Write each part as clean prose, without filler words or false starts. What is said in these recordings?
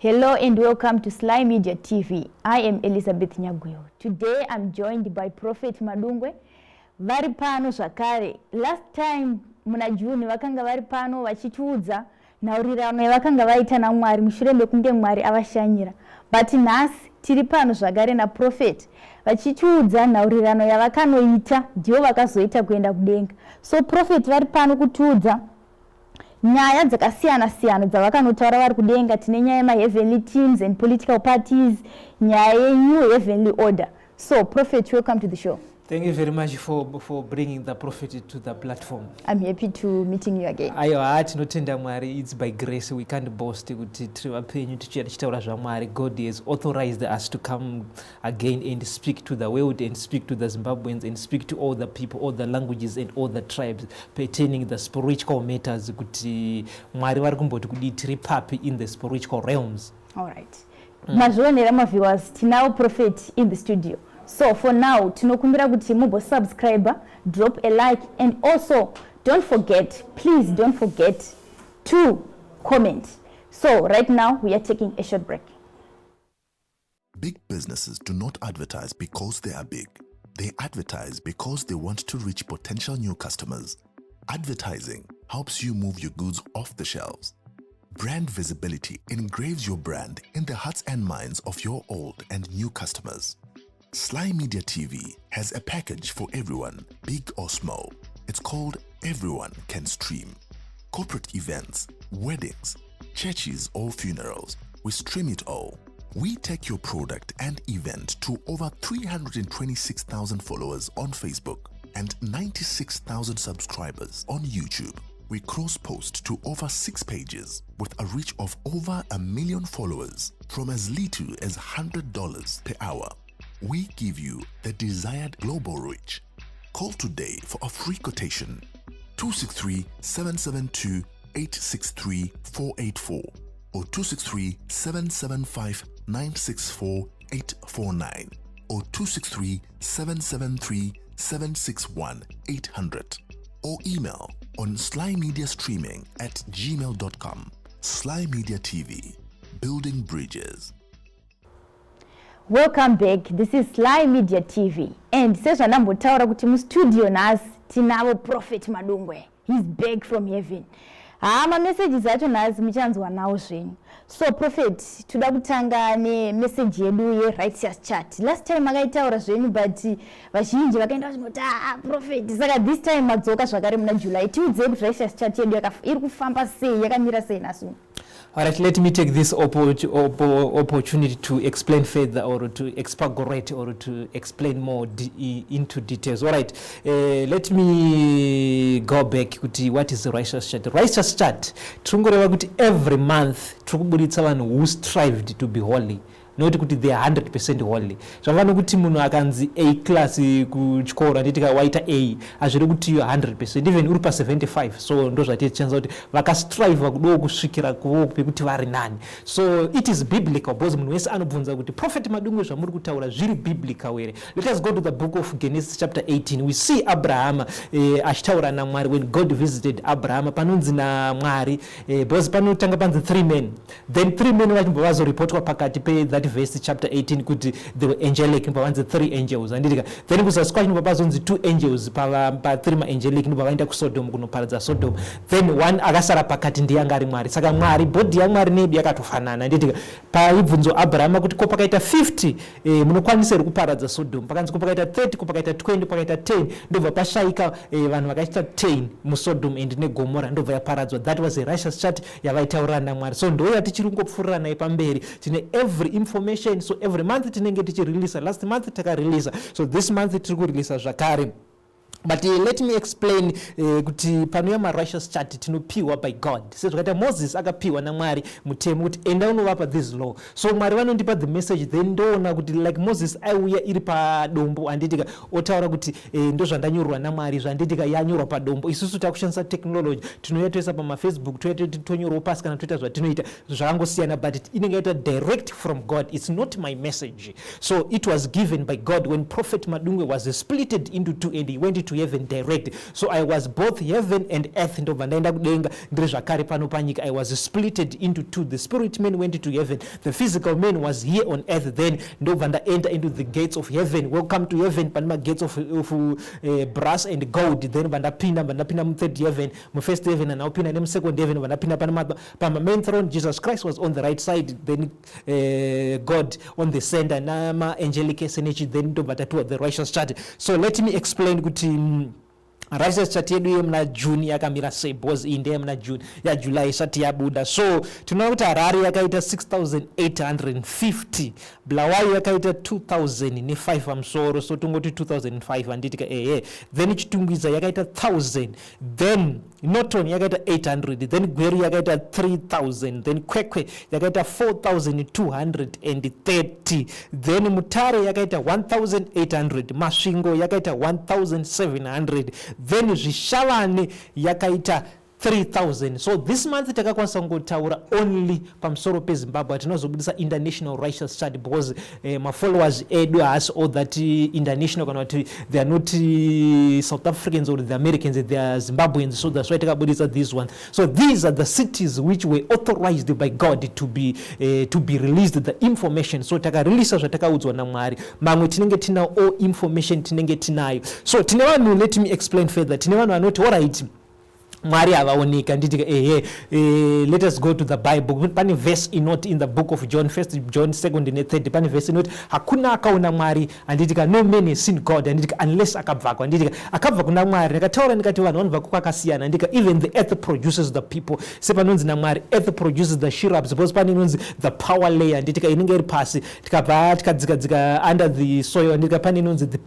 Hello and welcome to Sly Media TV. I am Elizabeth Nyaguyo. Today I'm joined by Prophet Madungwe. Vari pano zvakare. Last time muna June vakanga vari pano vachitiudza nhaurirano yavakanga vaita naMwari mushure mekunge Mwari avashanyira. But nhasi tiri pano zvakare naProphet vachitiudza nhaurirano yavakanoita, ndivo vakazoita kuenda kudenga. So Prophet vari pano kutiudza nyaya dzakasiyana siyana dzavakanotaura vari kudenga. Tine nyaya yemaheavenly teams and political parties, nyaya yenew heavenly order. So Prophet, welcome to the show. Thank you very much for bringing the prophet to the platform. I'm happy to meeting you again. Aiwa, tinotenda Mwari. It's by grace, we can't boast kuti tiri vapenyu tichiya tichitaura zvaMwari. God has authorized us to come again and speak to the world and speak to the Zimbabweans and speak to all the people, all the languages and all the tribes pertaining the spiritual matters, kuti Mwari vari kumboti kudii, tiri papi in the spiritual realms. All right. Mazvionera, maviewers, tinawo Prophet in the studio. So for now tinokumbira kuti mumbosubscribe, drop a like and also don't forget, please don't forget to comment. So right now we are taking a short break. Big businesses do not advertise because they are big. They advertise because they want to reach potential new customers. Advertising helps you move your goods off the shelves. Brand visibility engraves your brand in the hearts and minds of your old and new customers. Sly Media TV has a package for everyone, big or small. It's called Everyone Can Stream. Corporate events, weddings, churches, or funerals, we stream it all. We take your product and event to over 326,000 followers on Facebook and 96,000 subscribers on YouTube. We cross post to over six pages with a reach of over a million followers from as little as $100 per hour. We give you the desired global reach. Call today for a free quotation: 263 772 863 484 or 263 775 964 849 or 263 773 761 800 or email on slymediastreaming@gmail.com. Sly Media TV, building bridges. Welcome back. This is Sly Media TV and sezvandambotaura kuti mustudio nhasi tinavo Prophet Madungwe. He's back from heaven. Haa, mamessages acho nhasi muchanzwa nawo zvenyu. So Prophet, toda kutanga nemeseji yedu yerighteous chat. Last time makaitaura zvenyu, but vazhinji vakaenda vachinoti, "Ah, Prophet." Saka this time madzoka zvakare muna July. Tiudzei kuti righteous chat yedu iri kufamba sei, yakamira sei nhasi? All right, let me take this opportunity to explain further or to expagorate or to explain more into details. All right, let me go back kuti what is the righteous chart? Righteous chart tirongoreva kuti every month tiri kuburitsa vanhu who strived to be holy, not kuti they are 100% holy. Zvava nokuti munhu akanzi A class kuchikoro, handiti, waita A, hazviri kuti iyo 100%, even uri pa75. So ndo zvatichanza kuti vakastrive kudawo kusvikira kuvo pekuti vari nani. So it is biblical, because munhu wese anobvunza kuti, "Prophet Madungwe, zvamuri kutaura zviri biblical here?" Let us go to the book of Genesis chapter 18. We see Abrahama achitaura naMwari. When God visited Abrahama, panonzi naMwari, because panotanga panzi three men, then three men vachimbva vazoripotwa pakati pethat verse, chapter 18, kuti they were angelic. Ndobva vanzi three angels, handitika? Then kuzasi kwacho ndobva pazonzi two angels pathree maangelic, ndobva vaenda kuSodom kunoparadza Sodom. Then one akasara pakati ndiye anga ari Mwari. Saka Mwari, body yaMwari nedu yakatofanana, handitika? Paibvunzwa Abrahama kuti ko pakaita 50, munokwanisa here kuparadza Sodom? Pakanzi ko pakaita 30, ko pakaita 20, pakaita 10, ndobva pashayika vanhu vakaita 10 muSodom and neGomora, ndobva yaparadzwa. That was a righteous chat yavaitaurira naMwari. So ndo yatichiri kungopfuurira naye pamberi. Tine every information. So every month tinenge tichireleasa. Last month takareleasa, so this month tiri kureleasa zvakare. But let me explain kuti panouya marighteous chat, tinopiwa by God, sezvakaita Moses akapiwa naMwari mutemo kuti enda unovapa this law. So Mwari vanondipa the message, then ndoona kuti like Moses aiuya iri padombo, handitika, otaura kuti ndo zvandanyorwa naMwari, zvanditika, yanyorwa padombo. Isusu takushandisa technology, tinouya toisa pamafacebook, toya tonyorawo pasi kana toita zvatinoita, zvakangosiyana, but inenge yaita direct from God. It's not my message. So it was given by God when Prophet Madungwe was splitted into two and he went to heaven direct. So I was both heaven and earth. Ndobva ndaenda kudenga ndiri zvakare pano panyika. I was splitted into two. The spirit man went to heaven, the physical man was here on earth. Then ndobva ndaenter into the gates of heaven. Welcome to heaven. Pane magates of brass and gold. Then vandapinda, vandapinda muthird heaven, mufirst heaven, and ndaupinda nemusecond heaven. Vandapinda pane pama-main throne. Jesus Christ was on the right side, then God on the center, nama-angelic SNH. Then ndobva tapiwa the righteous chart. So let me explain kuti righteous chart yedu yemuna June yakamira sei, because iyi ndeyemuna June, yaJuly isati yabuda. So tinoona kuti Harare yakaita 6850, Bulawayo yakaita 2005 pamusoro, so tongoti 2005, handitika? Ehe. Then Chitungwiza yakaita 1000, then Norton yakaita 800, then Gweru yakaita 3000, then Kwekwe yakaita 4230, then Mutare yakaita 1800, Masvingo yakaita 1700, then Zvishavane yakaita 3000. So this month takakwanisa kungotaura only pamusoro peZimbabwe. Hatinozobudisa international righteous chart because mafollowers edu haasi all that international, kana kuti they are not South Africans or the Americans, they are Zimbabweans. So that's why takabudisa this one. So these are the cities which were authorized by God to be released the information. So takareleasa zvatakaudzwa naMwari. Mamwe tinenge tina all information tinenge tinayo. So tine vanhu, let me explain further, tine vanhu vanoti, alright, Mwari havaoneka, nditika? Ehe. Let us go to the Bible. Pane verse inoti in the book of John, First John, second nethird, pane verse inoti hakuna akaona Mwari, handitika? No man has seen God, handitika, unless akabvako, handitika, akabva kuna Mwari. Ndakataura ndikati vanhu vanobva kwakasiyana, handika? Even the earth produces the people, sepanonzi naMwari earth produces the shrubs, because pane inonzi the power layer, handitika, inenge iri pasi. Tikabva tikadzikadzika under the soil, handitika, pane inonzi the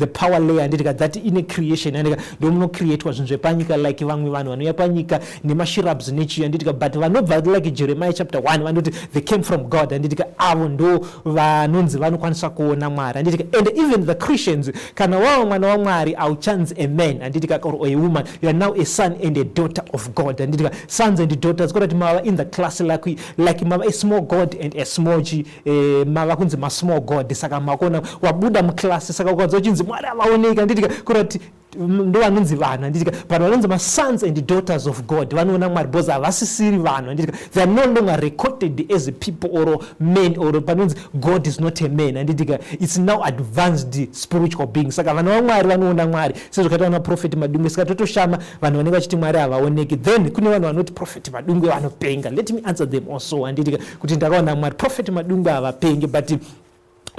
power layer, handitika, that ine creation, handitika, ndo munocreatwa zvinhu zvepanyika, like vamwe vanhu vanouya panyika nemashrubs nechi, handitika. But vanobva, like Jeremiah chapter 1, vanoti they came from God, handitika, avo ndo vanonzi vanokwanisa kuona Mwari, handitika. And even the Christians, kana wava mwana waMwari, auchanzi a man, handitika, or a woman. You are now a son and a daughter of God, handitika. Sons and daughters, kurati mava in the class like mava a small god and a small chi, mava kunzi masmall god. Saka makuona wabuda muclass. Saka ukanzwa uchinzi Mwari avaoneka, handitika, kurati ndo vanonzi vanhu, handitika. But vanonzi masons and daughters of God vanoona Mwari because havasisiri vanhu, handitika. They are no longer recorded as a people or men, or panonzi God is not a man, handitika. It's now advanced spiritual being. Saka vana vaMwari vanoona Mwari sezvakaita vana Prophet Madungwe. Saka totoshama vanhu vanenge vachiti Mwari havaoneki. Then kune vanhu vanoti Prophet Madungwe vanopenga. Let me answer them also, handitika, kuti ndakaona Mwari. Prophet Madungwe havapengi, but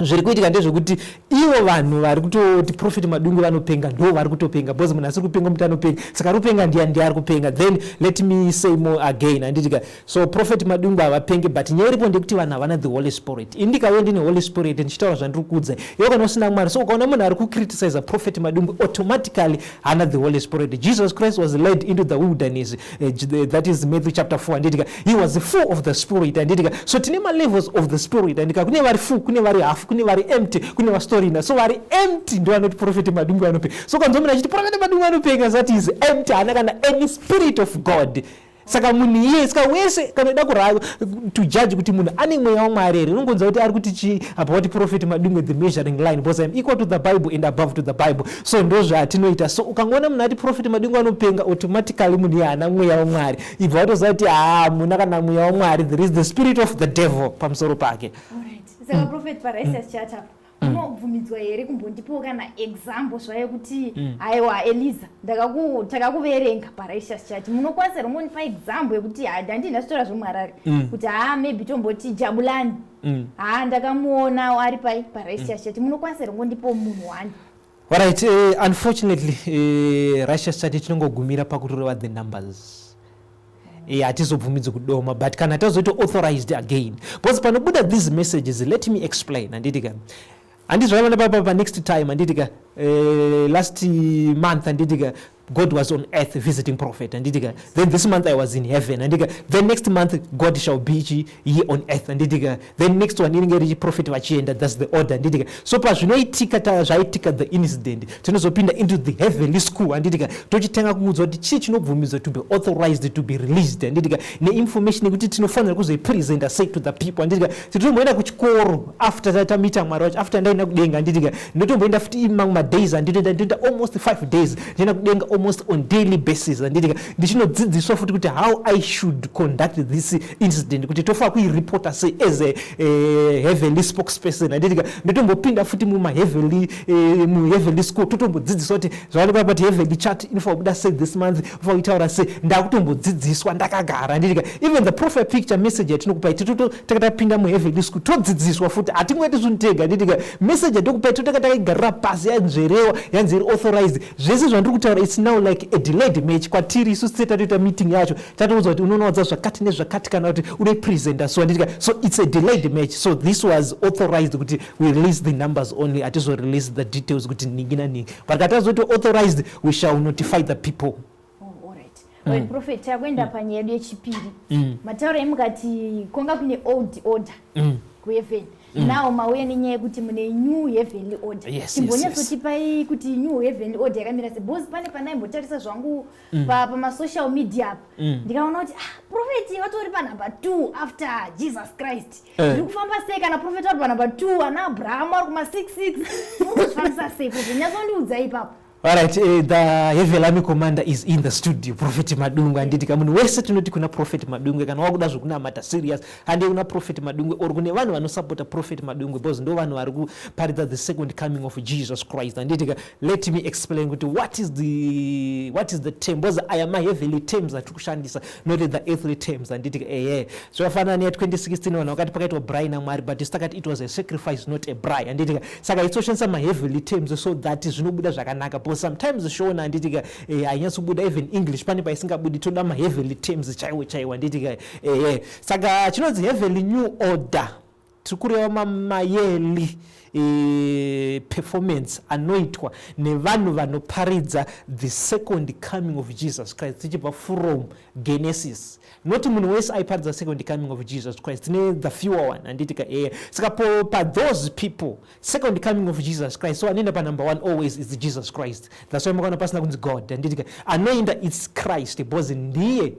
zviri kuitika ndezvekuti ivo vanhu vari kutoti Prophet Madungwe vanopenga ndo vari kutopenga, because munhu asiri kupenga muti anopenga. Saka ari kupenga ndiani? Ndiye ari kupenga. Then let me say more again, handitika. So Prophet Madungwe havapengi, but nyaya iripo ndekuti vanhu havana the Holy Spirit. Ini ndikauya ndine Holy Spirit ndichitaura zvandiri kuudza iwe, kana usina Mwari. So ukaona munhu ari kucriticize Prophet Madungwe, automatically haana the Holy Spirit. Jesus Christ was led into the wilderness, that is Matthew chapter 4, handitika. He was full of the Spirit, handitika. So tine malevels of the Spirit, handitika. Kune vari full, kune vari half, kune vari empty, kune vastorina. So vari empty ndo vanoti Prophet Madungwe vanopenga. So kanzwa munhu achiti Prophet Madungwe vanopenga, zati is empty, haana kana any spirit of God. Saka munhu iye, saka wese kana uda kura to judge kuti munhu ane mweya waMwari here, unongonzwa kuti ari kuti chii about Prophet Madungwe. The measuring line, because I'm equal to the Bible and above to the Bible. So ndo zvatinoita. So ukangoona munhu ati Prophet Madungwe anopenga, automatically munhu iye haana mweya waMwari. Ibva watoziva kuti ha, muna kana mweya waMwari, there is the spirit of the devil pamusoro pake. Alright. Saka Prophet, parighteous chart apa unobvumidzwa here kumbondipawo kana example zvayo kuti aiwa, Eliza, takakuverenga parighteous chart? Munokwanisa here kungondipa example yekuti handina zvitora zvomuHarare, kuti haa, maybe tomboti Jabulani, haa, ndakamuona ari pai parighteous chart? Munokwanisa here kungondipawo munhu one? Alright, unfortunately, righteous chart tinongogumira pakutoreva the numbers. Hatizobvumidzi kudoma, but kana tazoita authorized again, because panobuda these messages, let me explain, handitika, handizvavana papa pa next time, handitika, last month, handitika, God was on earth visiting prophet, handitika? Then this month I was in heaven, handitika? Then next month God shall be here on earth, handitika? Then next one inenge richi prophet vachienda. That's the order, handitika? So pazvinoitika, zvaitika the incident, tinozopinda into the heavenly school, handitika? Tochitanga kuudzwa kuti chii chinobvumidzwa to be authorized, to be released, handitika? Neinformation yekuti tinofanira kuzoipresenta sei to the people, handitika? Tinotomboenda kuchikoro after tamita Mwari wacho, after ndaenda kudenga, handitika? Ndotomboenda futi mamwe madays, handitoenda, ndinoenda almost 5 days, ndienda kudenga almost on daily basis, handitika? Ndichinodzidziswa futi kuti how I should conduct this incident, kuti tofanira kuiripota sei as a heavenly spokesperson, handitika? Ndotombopinda futi mumaheavenly muheavenly school, totombodzidziswa kuti zvaonekwa pati heavenly chart inofanira kubuda sei this month, inofanira kuitaura sei. Ndakutombodzidziswa ndakagara, handitika? Even the profile picture message yatinokupai, takatapinda muheavenly school, todzidziswa futi. Hatingoiti zvinhu tega, handitika? Message yatokupai totanga takaigarira pasi, yanzverewa, yanzi iri authorized. Zvese zvandiri kutaura, it's now like a delayed match kwatiri isu. Se tatoita meeting yacho, tatoudzwa kuti unonowadza zvakati nezvakati, kana kuti unoipresenta so, handitika? So it's a delayed match. So this was authorized kuti we release the numbers only, hatizorelease the details kuti ningi naningi, but katazoti authorized, we shall notify the people. Oh, alright. Right, prophet, takuenda panyaya yedu yechipiri. Mataura emukati kwanga kune old order kuheaven. Now mauya nenyaya yekuti mune new heavenly order. Chimbonyatsotipai kuti new heavenly order yakamira sei, because pane pandaimbotarisa zvangu pamasocial media apa, ndikaona kuti ah, prophet vatori panumber 2 after Jesus Christ. Zviri kufamba sei kana prophet vari panumber 2, ana Abrahamu ari kuma66? Murikuzvifambisa sei, prophet? Nyatsondiudza ipapo. Alright, the Heavenly Army commander is in the studio, Prophet Madungwe, handitika? Munhu wese tinoti kuna Prophet Madungwe, kana wakuda zvokunamata serious, hande kuna Prophet Madungwe or kune vanhu vanosapota Prophet Madungwe, because ndo vanhu vari kuparidza the second coming of Jesus Christ, handitika? Let me explain kuti what is the term, because aya maheavenly terms atiri kushandisa, not the earthly terms, handitika? Ehe, zvakafanana neya2016, vanhu vakati pakaitwa braai naMwari, but isu takati it was a sacrifice, not a braai, handitika? Saka isoshandisa maheavenly terms so that zvinobuda zvakanaka, because sometimes Shona, handitika, hainyatsobuda. Even English pane paisingabudi. Toda maheavenly terms chaiwo chaiwo, handitika? Saka chinonzi heavenly new order, tiri kureva mayearly performance anoitwa nevanhu vanoparidza the second coming of Jesus Christ, tichibva from Genesis. Not munhu wese aiparidza second coming of Jesus Christ, tine the fewer one, handitika? Saka pa those people, second coming of Jesus Christ, so anoenda panumber one always is Jesus Christ. That's why makaona pasina kunzi God, handitika? Anoenda, it's Christ, because ndiye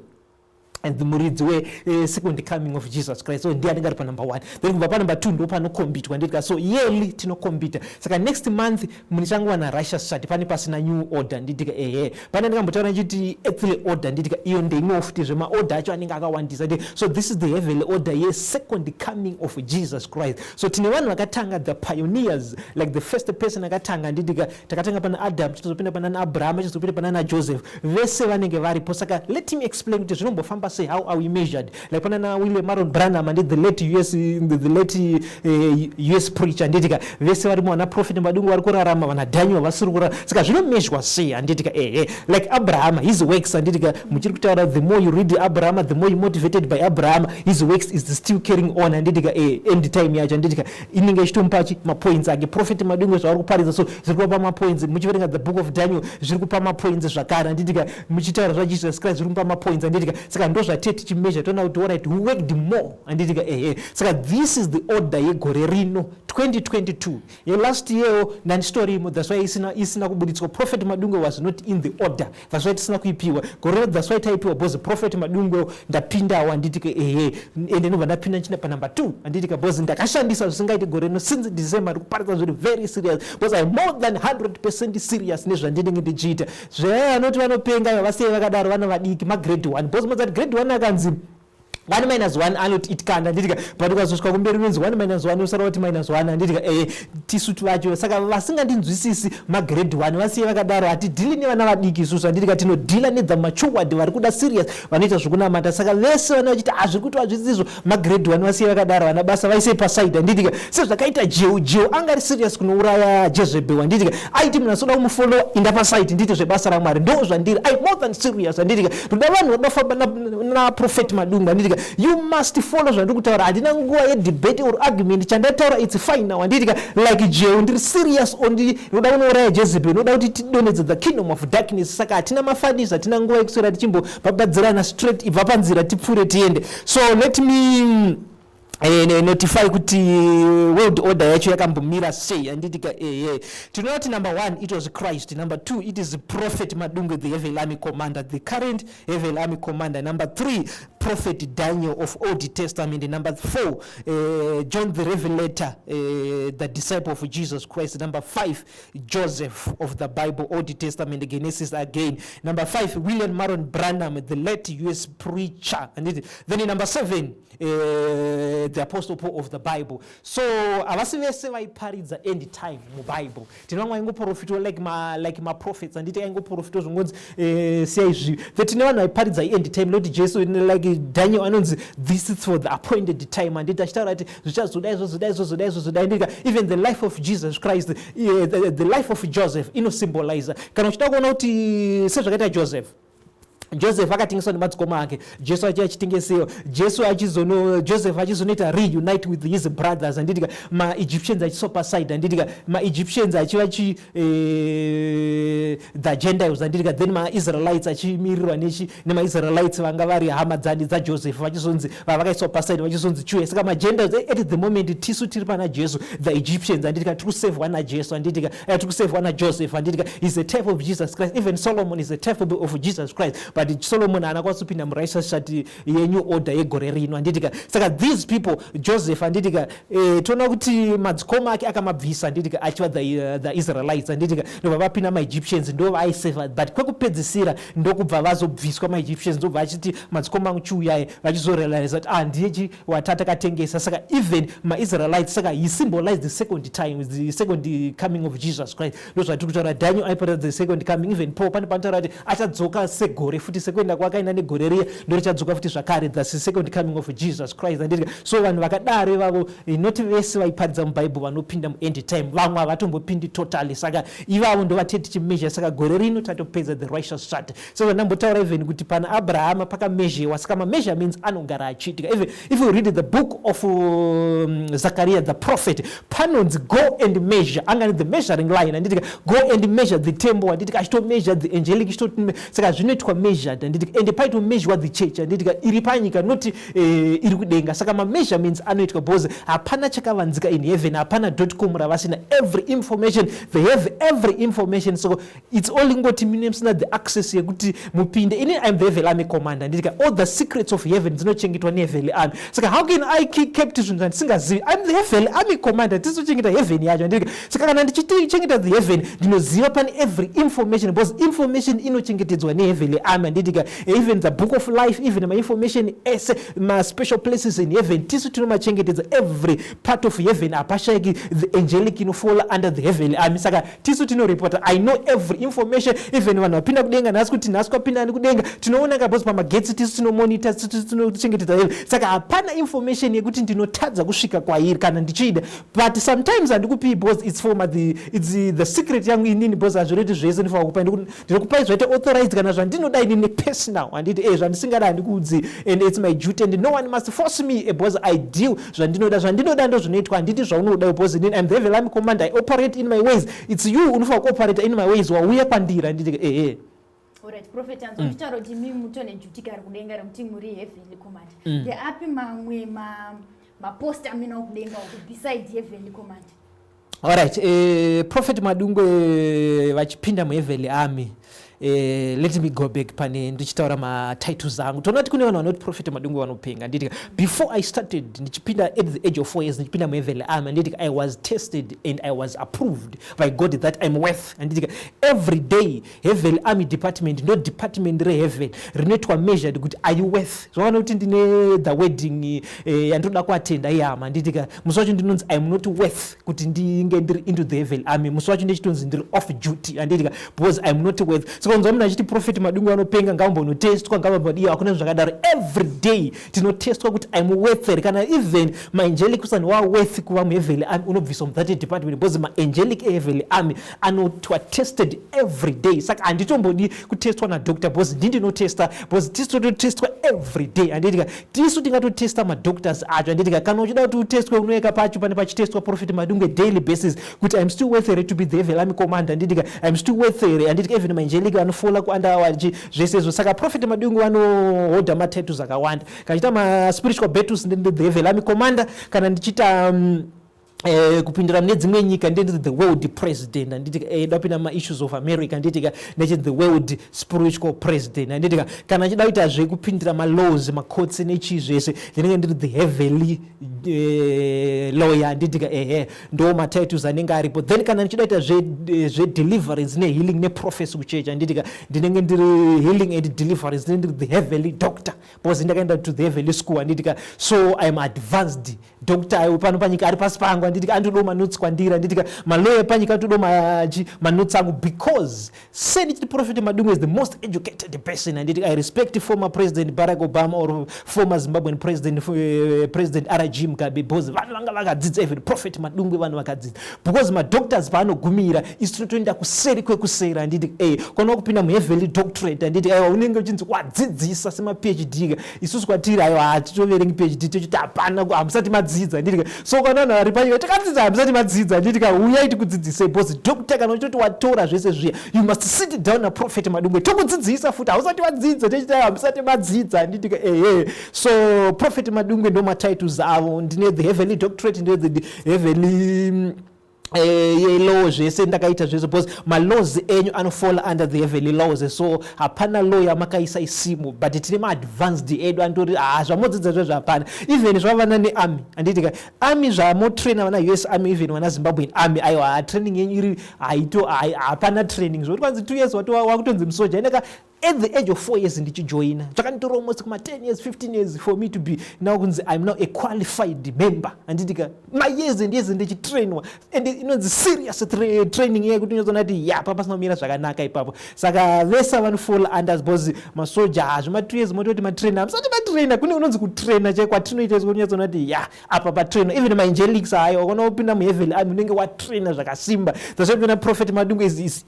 and muridzi we-second coming of Jesus Christ, so ndiye anenge ari panumber one. Then kubva panumber two ndo panokombitwa, handitika? So yearly tinokombita. Saka next month munichangowana righteous chart, pane pasina new order, handitika? Ehe, pane ndingambotaura ndichiti earthly order, handitika? Iyo ndeimwewo futi, zvemaorder acho anenge akawandisa. So this is the heavenly order ye-second coming of Jesus Christ. So tine vanhu vakatanga, the pioneers, like the first person akatanga, handitika? Takatanga pana Adam, tichizopinda pana Abraham, tichizopinda pana Joseph, vese vanenge varipo. Saka let me explain kuti zvinombofamba sei, how are we measured. Like pana na William Marrion Branham and the late US preacher, handitika? Vese varimo, vana Prophet Madungwe vari kurarama, vana Daniel vasiri kurarama. Saka zvinomezhwa sei, handitika? Ehe, like Abraham, his works, handitika? Muchiri kutaura, the more you read Abraham, the more you motivated by Abraham. His works is still carrying on, handitika? End time yacho, handitika, inenge ichitomupa chi mapoints ake. Prophet Madungwe zvavari kuparidza, so zviri kupa mapoints. Muchiverenga the book of Daniel, zviri kupa mapoints zvakare, handitika? Muchitaura zvaJesus Christ, zviri kumupa mapoints, handitika? Saka ndo zvatee tichimeasure, toona kuti alright, who worked more, handitika? Ehe, saka this is the order yegore rino 2022. Yelast year ndandichitorimo, that's why isina kubuditswa. Prophet Madungwe was not in the order, that's why tisina kuipiwa gore rino. That's why taipiwa because Prophet Madungwe ndapindawo, handitika? Ehe, ende ndobva ndapinda nchinda panumber 2, handitika? Because ndakashandisa zvisingaiti gore rino. Since December ndikuparidza zviri very serious, because I'm more than 100% serious nezvandinenge ndichiita. Zvaya vanoti vanopenga, vasei vakadaro, vana vadiki magrade 1, because mozati grade 1 akanzi 1 minus 1 anoti itkanda, handitika? But ukazosvika kumberi unonzi 1 minus 1, usara kuti minus 1, handitika? Tisu vacho. Saka vasingandinzwisisi magrade 1, vasiye vakadaro. Hatidhili nevana vadiki isusu, handitika? Tinodhila nethe matured, vari kuda serious, vanoita zvokunamata. Saka vese vana vachiti hazviri kuti hazvisizvo, magrade 1 vasiye vakadaro, vana basa vaisei paside, handitika? Sezvakaita Jehu. Jehu anga ari serious kunouraya Jezebel, handitika? Aiti munhu asoda kumufollowa, inda paside, nditi zvebasa raMwari. Ndo zvandiri, I more than serious, handitika? Ndoda vanhu vanoda kufamba. naProphet Madungwe, handitika? You must follow zvandiri kutaura. Handina nguva yedebate or argument. Chandataura, it's final, handitika? Like Jehu, ndiri serious on noda kunouraya Jezebel, noda kuti tidonedze the kingdom of darkness. Saka hatina mafunnies, hatina nguva yekuswera tichimbobhabhadzirana. Straight, ibva panzira, tipfuure, tiende. So let me notify kuti world order yacho yakambomira sei, handitika? Ehe, tinoona kuti number one, it was Christ. Number two, it is Prophet Madungwe, the heaven army commander, the current heaven army commander. Number three, Prophet Daniel of Old Testament. Number four, John the Revelator, the disciple of Jesus Christ. Number five, Joseph of the Bible, Old Testament, Genesis again. Number five, William Marion Branham, the late US preacher. And then number seven, the Apostle Paul of the Bible. So havasi vese vaiparidza end time muBible. Tine vamwe vaingoprofitwa like maprophets, handiti? Aingoprofitwa zvingonzi siyai zvivi. Then tine vanhu vaiparidza end time, noti Jesu, like Daniel anonzi, "This is for the appointed time," handiti? Achitaura kuti zvichazodai, zvozodai, zvozodai, zvozodai, handiti? Even the life of Jesus Christ, the life of Joseph inosymbolize. Kana uchida kuona kuti sezvakaita Joseph, Joseph akatengeswa nemadzikoma ake, Jesu achi achitengesewa, Jesu achizono, Joseph achizonoita reunite with his brothers, handitika? MaEgyptians achisopa side, handitika? MaEgyptians achiva chi the Gentiles, handitika? Then maIsraelites achimirirwa nechi nemaIsraelites vanga vari hama dzani dzaJoseph, vachizonzi vakaiswa paside, vachizonzi chiuya. Saka maGentiles at the moment, tisu tiri pana Jesu, the Egyptians, handitika? Tiri kusevhwa naJesu, handitika? Tiri kusevhwa naJoseph, handitika? Is a type of Jesus Christ. Even Solomon is a type of Jesus Christ, but Solomon haana kwanisa kupinda murighteous chart yenew order yegore rino, handitika? Saka these people, Joseph, handitika, toona kuti madzikoma ake akamabvisa, handitika, achiva the Israelites, handitika? Ndobva vapinda maEgyptians, ndo vaaiseva. But kwekupedzisira ndokubva vazobviswa maEgyptians, ndobva achiti, "Madzikoma angu, chiuyai." Vachizorealize kuti, ah, ndiye chi watatakatengesa. Saka even maIsraelites, saka he symbolized the second time, the second coming of Jesus Christ. Ndo zvatiri kutaura. Daniel aipota the second coming. Even Paul pane panotaura kuti achadzoka segore futi, sekuenda kwakaenda negore riya, ndo richadzoka futi zvakare. That's the second coming of Jesus Christ, handitika? So vanhu vakadaro ivavo, not vese vaiparidza mubhaibheri vanopinda muend time. Vamwe havatombopindi totally. Saka ivavo ndo vatee tichimeasure. Saka gore rino tatopedza the righteous chart. Saka ndambotaura even kuti pana Abrahama pakameasurewa. Saka mameasurements anogara achiitika. Even if you read the book of Zachariah the prophet, panonzi, "Go and measure." Angani the measuring line, handitika? "Go and measure the temple," handitika? Achitomeasure the angelic. Saka zvinoitwa measured, handitika? And paitomeasurewa the church, handitika, iri panyika, not iri kudenga. Saka mameasurements anoitwa because hapana chakavanzika in heaven. Hapana .com ravasina. Every information, they have every information. So it's only ngoti mine musina the access yekuti mupinde. Ini I'm the heaven army commander, handitika? All the secrets of heaven dzinochengetwa neheaven army. Saka how can I keep zvinhu zvandisingazivi? I'm the heaven army commander. Tisizochengeta heaven yacho, handitika? Saka kana ndichichengeta the heaven, ndinoziva pane every information, because information inochengetedzwa neheaven army, handitika? Even the book of life, even mainformation ese, maspecial places in heaven, tisu tinomachengetedza. Every part of heaven, hapashayiki the angelic inofola under the heaven army. Saka tisu tinoripota. I know every information, even vanhu vapinda kudenga nhasi, kuti nhasi kwapinda ani kudenga, tinoona kabosi pamagetsi. Tisu tinomonita, tisu tinochengetedza heaven. Saka hapana information yekuti ndinotadza kusvika kwairi kana ndichiida. But sometimes handikupii because it's for the, it's the secret yangu inini, because hazvireti zvese ndifanira kupa. Ndinokupai zvaita authorized kana zvandinoda inini personal, handiti? Zvandisingada handikuudzi, and it's my duty and no one must force me, because I deal zvandinoda. Zvandinoda ndo zvinoitwa, handiti zvaunoda, because inini I'm the heaven army commander. I operate in my ways. It's you unofanira kuoperate in my ways, wauya kwandiri, handiti? Ehe. Alright, Prophet, anzwa muchitaura kuti imi mutone duty kari kudenga rekuti muri heavenly commander. Ndeapi mamwe mapost aminawo kudenga uku beside heavenly commander? Alright, Prophet Madungwe vachipinda muheavenly army, let me go back pane ndichitaura matitles angu. Toona kuti kune vanhu vanoti Prophet Madungwe vanopenga, handitika? Before I started, ndichipinda at the age of 4 years, ndichipinda muheavenly army, handitika, I was tested and I was approved by God that I'm worth, handitika? Every day, heavenly army department, ndo department reheaven rinoitwa measured kuti are you worth. Zvakaona kuti ndine the wedding yandoda kuatenda ihama, handitika? Musi wacho ndinonzi I'm not worth kuti ndinge ndiri into the heaven army. Musi wacho ndichitonzi ndiri off duty, handitika? Because I'm not worth. Saka Saka unzwa munhu achiti Prophet Madungwe anopenga, ngavambonotestwa, ngavambodiwa. Hakuna zvakadaro. Every day tinotestwa kuti I'm worth here. Kana even maangelic usani waworth kuva muheavenly army, unobviswa muthat department, because maangelic eheavenly army anotwa tested every day. Saka handitombodi kutestwa nadoctor, because ndindinotesta, because tisu tototestwa every day, handitika? Tisu tingatotesta madoctors acho, handitika? Kana uchida kuti utestwe, unoeka pacho pane pachitestwa Prophet Madungwe daily basis kuti I'm still worth here to be the heavenly army commander, handitika? I'm still worth here, handitika? Even maangelic vanofola kuanda zvese izvo. Saka Prophet Madungwe vanohodha matitles akawanda. Kachiita maspiritual battles, ndende the heavenly army commander. Kana ndichiita kupindira mune dzimwe nyika, ndenditi the world president, handitika? Dapinda maissues of America, handitika? Nechi the world spiritual president, handitika? Kana achida kuita zvekupindira malaws, macourts nechii zvese, ndinenge ndiri the heavenly lawyer, handitika? Ehe, ndo matitles anenge aripo. Then kana ndichida kuita zvedeliverance nehealing neprophecy kuchechi, handitika? Ndinenge ndiri healing and deliverance, ndinenge ndiri the heavenly doctor, because ndakaenda to the heavenly school, handitika? So I'm advanced doctor. Pano panyika ari pasi pangu, handitika? Anotodawo manotes kwandiri, handitika? Malawyer panyika anotodawo manotes angu, because sendichiti Prophet Madungwe is the most educated person, handitika? I respect former President Barack Obama or former Zimbabwean president, President RG Mugabe, because vanhu vanga vakadzidza. Even Prophet Madungwe vanhu vakadzidza, because madoctors paanogumira, isu tinotoenda kuseri kwekuseri, handiti? Kwana kupinda muheavenly doctorate, handiti? Aiwa, unenge uchinzi wadzidzisa semaPhD ka. Isusu kwatiri, aiwa, hatitoverengi PhD, tochiti hapana, hamusati madzidza, handiti ka? So kana vanhu vari panyika takadzidza, hamusati madzidza, handiti ka? Uyai tikudzidzisei, because doctor kana uchitoti watora zvese zviya, you must sit down naProphet Madungwe, tokudzidzisa futi. Hausati wadzidza, tochiti aiwa, hamusati madzidza, handiti ka? Ehe, so Prophet Madungwe ndo matitles avo. Ndine the heavenly doctorate, ndine the heavenly law, zvese ndakaita zvese, because malaws enyu anofall under the heavenly laws. So hapana law yamakaisa isimu, but tine maadvanced edu andori ha zvamodzidza zvezvo hapana. Even zvavana nearmy, handiti ka? Army zvamotraina vana US Army, even vana Zimbabwean Army, aiwa, training yenyu iri haito, hapana training zvokuti kwanzi 2 years wakutonzi musoja. Inaka at the age of 4 years ndichijoina, zvakanditora almost kuma 10 years, 15 years for me to be now kunzi I'm now a qualified member, handitika? Mayears and years ndichitrainwa, and inonzi serious training yekuti unyatsoona kuti ya papasina kumira zvakanaka ipapo. Saka vese vanofall under, because masoja hazvo ma2 years mototi matraina, hamusati matraina. Kune unonzi kutraina chai kwatinoita isi, kunyatsoona kuti ya apa patraina. Even maangelics ayo, wakona kupinda muheavenly army, unenge watraina zvakasimba. That's why pina Prophet Madungwe is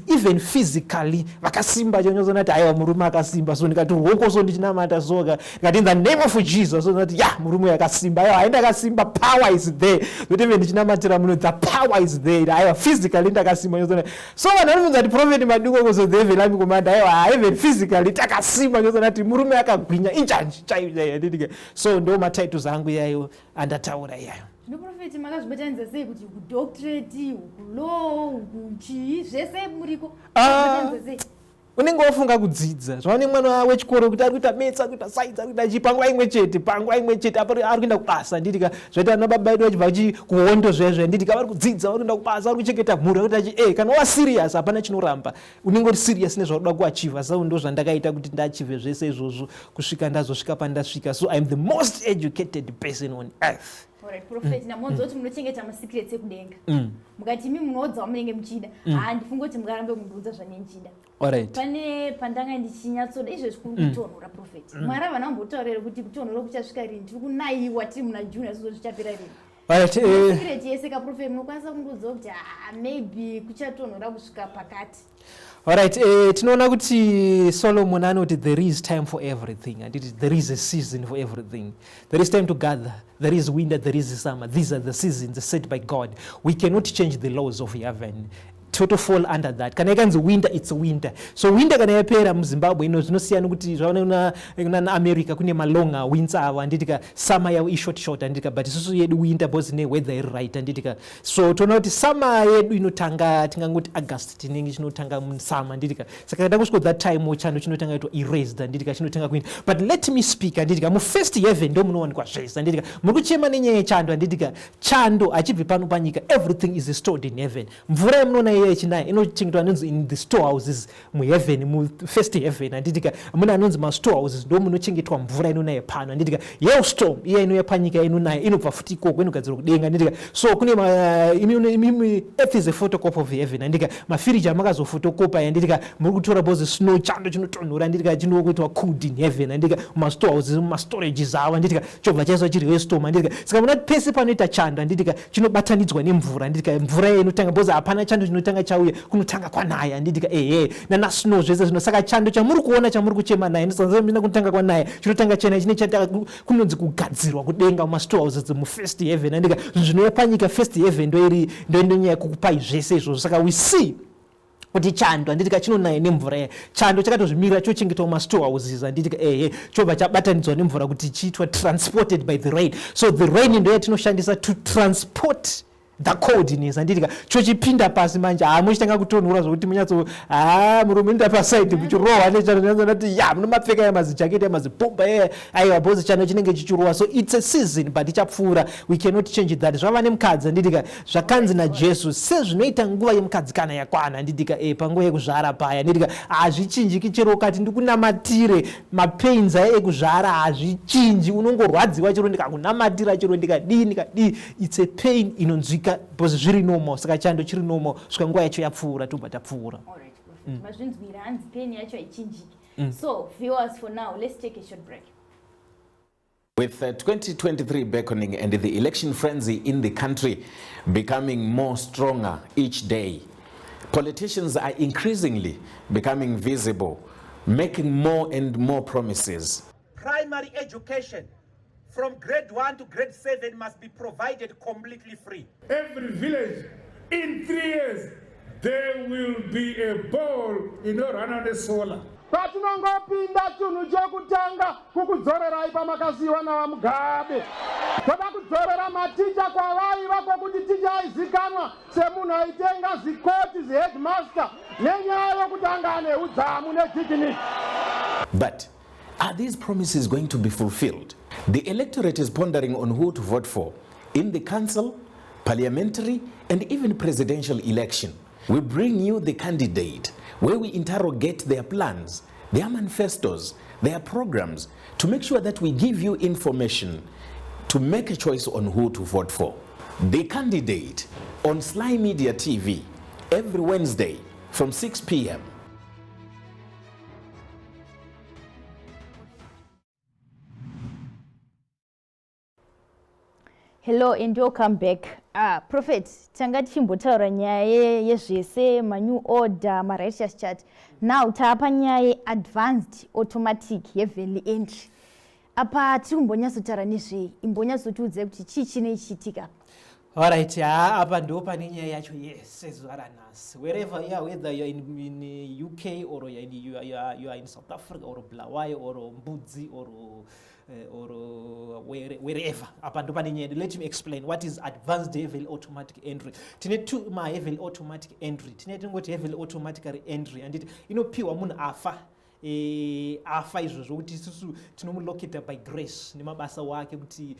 even physically vakasimba, chonyatsoona kuti aiwa, murume akasimba. So ndikati ruoko so ndichinamata soka, ndikati "In the name of Jesus," so ndati ya murume uyu akasimba. Aiwa, haindi akasimba, power is there. Zoti even ndichinamatira muno, the power is there. Aiwa, physically ndakasimba, nyatsoona. So vanhu vanobvunza kuti Prophet Madungwe kuzo the heavenly army commander, aiwa, even physically takasimba, nyatsoona kuti murume akagwinya, injanji chaiyo chaiyo, handiti? So ndo matitles angu iyayo andataura iyayo. Zvino Prophet, makazvibatanidza sei kuti kudoctorate, ukulaw, ukuchii, zvese muriko? Ah. Zvibatanidza sei? Unenge wafunga kudzidza zvava nemwana wechikoro kuti ari kuita maths, ari kuita science, ari kuita chii panguva imwe chete, panguva imwe chete apo ari kuenda kubasa, handitika? Zvaita ana baba edu vachibva kuhondo zvezvo, handitika? Vari kudzidza, vari kuenda kubasa, vari kuchengeta mhuri, vari kuita chi kana wa serious hapana chinoramba. Unenge uri serious nezvaunoda kuachieva. So ndo zvandakaita kuti ndaachieve zvese izvozvo kusvika ndazosvika pandasvika. So I'm the most educated person on earth. Alright, Prophet, namonzwa kuti munochengeta masecrets ekudenga. Mukati imi munoudza wamunenge muchida, handifungi kuti mungarambe kundiudza zvanenge ndichida. Pane pandanga ndichinyatsoda izvezvi kuri kutonhora, Prophet. Mwari havana kumbotaura kuti kutonhora kuchasvika rini? Tiri kunayiwa, tiri muna June, asi zvichapera rini? Alright, Secret yese kaProphet, munokwanisa kundiudza kuti ah, maybe kuchatonhora kusvika pakati? Alright, tinoona kuti Solomon anoti there is time for everything. Anditi there is a season for everything. There is time to gather, there is winter, there is summer. These are the seasons set by God. We cannot change the laws of heaven. Toto fall under that. Kana ikanzi winter, it's winter. So winter kana yapera muZimbabwe ino zvinosiyana kuti zvaona kuna America kune malonga winter avo, handitika? Summer yavo ishort short, handitika? But isusu yedu winter because neweather iri right, handitika? So toona kuti summer yedu inotanga, tingangoti August tinenge chinotanga musummer, handitika? Saka kada kusvika that time, chando chinotanga kuitwa erased, handitika? Chinotanga kuinda. But let me speak, handitika? Mufirst heaven ndo munowanikwa zvese, handitika? Muri kuchema nenyaya yechando, handitika? Chando hachibvi pano panyika. Everything is stored in heaven. Mvura yamunoona iya ichinaya inochengetwa anonzi in the storehouses muheaven, mufirst heaven, handitika? Mune anonzi mastorehouses, ndo munochengetwa mvura inonaya pano, handitika? Hailstorm iya inouya panyika inonaya inobva futi ikoko, inogadzirwa kudenga, handitika? So kune earth is a photocopy of heaven, handitika? Mafiriji amakazofotokopa, handitika, muri kutora because snow, chando chinotonhora, handitika, chinokuitwa cooled in heaven, handitika, mumastorehouses, mumastorages avo, handitika, chobva chaiswa chiri hailstorm, handitika? Saka muna pese panoita chando, handitika, chinobatanidzwa nemvura, handitika? Mvura iya inotanga because hapana chando chinotanga chauya, kunotanga kwanaya, handitika? Ehe, nana snow zvese zvino. Saka chando chamuri kuona, chamuri kuchema naye, ndisana kunotanga kwanaya, chinotanga chena chine chatanga kunonzi kugadzirwa kudenga mumastorehouses mufirst heaven, handitika? Zvinhu zvinouya panyika, first heaven ndoiri ndoindonyaya kukupai zvese izvozvo. Saka we see kuti chando, handitika, chinonaya nemvura iya. Chando chakatozvimirira, chochengetwa mumastorehouses, handitika? Ehe, chobva chabatanidzwa nemvura kuti chiitwa transported by the rain. So the rain ndo yatinoshandisa to transport the coldness, handitika? Chochipinda pasi manje, ha, muchitanga kutonhora zvokuti munyatso, ha, murume inoita pasaidi muchirohwa nechando, ya munomapfeka yamazijaketi, yamazibhomba, aiwa, because chando chinenge chichirohwa. So it's a season, but ichapfuura. We cannot change that. Zvava nemukadzi, handitika? Zvakanzi naJesu, sezvinoita nguva yemukadzi kana yakwana, handitika, panguva yekuzvara paya, handitika, hazvichinjiki. Chero ukati ndikunamatire, mapains aya ekuzvara hazvichinji, unongorwadziwa. Chero ndikakunamatira, chero ndikadii ndikadii, it's a pain inonzwika because zviri normal. Saka chando chiri normal svika nguva yacho yapfuura, tobva tapfuura. Mazvinzwira, hanzi pain yacho haichinjiki. So viewers, for now let's take a short break. With 2023 beckoning and the election frenzy in the country becoming more stronger each day, politicians are increasingly becoming visible, making more and more promises. Primary education from grade 1 to grade 7 must be provided completely free. Every village in 3 years there will be a borehole inorana nesolar. Patinongopinda, chinhu chekutanga kukudzorerai pamakasiyiwa naVaMugabe. Toda kudzorera maticha kwavaiva, kwokuti ticha aizikanwa semunhu aitenga zikoti, ziheadmaster, nenyaya yokuti anga ane udzamu nedignity. But are these promises going to be fulfilled? The electorate is pondering on who to vote for in the council, parliamentary, and even presidential election. We bring you The Candidate, where we interrogate their plans, their manifestos, their programs, to make sure that we give you information to make a choice on who to vote for. The Candidate on Sly Media TV every Wednesday from 6 p.m. Hello and welcome back. Ah, Prophet, tanga tichimbotaura nyaya yezvese manew order, marighteous chart. Now taapa nyaya yeadvanced automatic heavenly entry. Apa tiri kumbonyatsotaura nezvei? Imbonyatsotiudzai kuti chii chinei chiitika. Alright, ha, apa ndo pane nyaya yacho yese zuva ranhasi. Wherever you are, whether you are in UK or you are in South Africa or Bulawayo or Mbudzi or wherever, apa ndo pane nyaya. Let me explain what is advanced heavenly automatic entry. Tine two maheavenly automatic entry. Tine tingoti heavenly automatically entry, handiti, inopiwa munhu afa, afa izvozvo kuti isusu tinomulocata by grace nemabasa wake kuti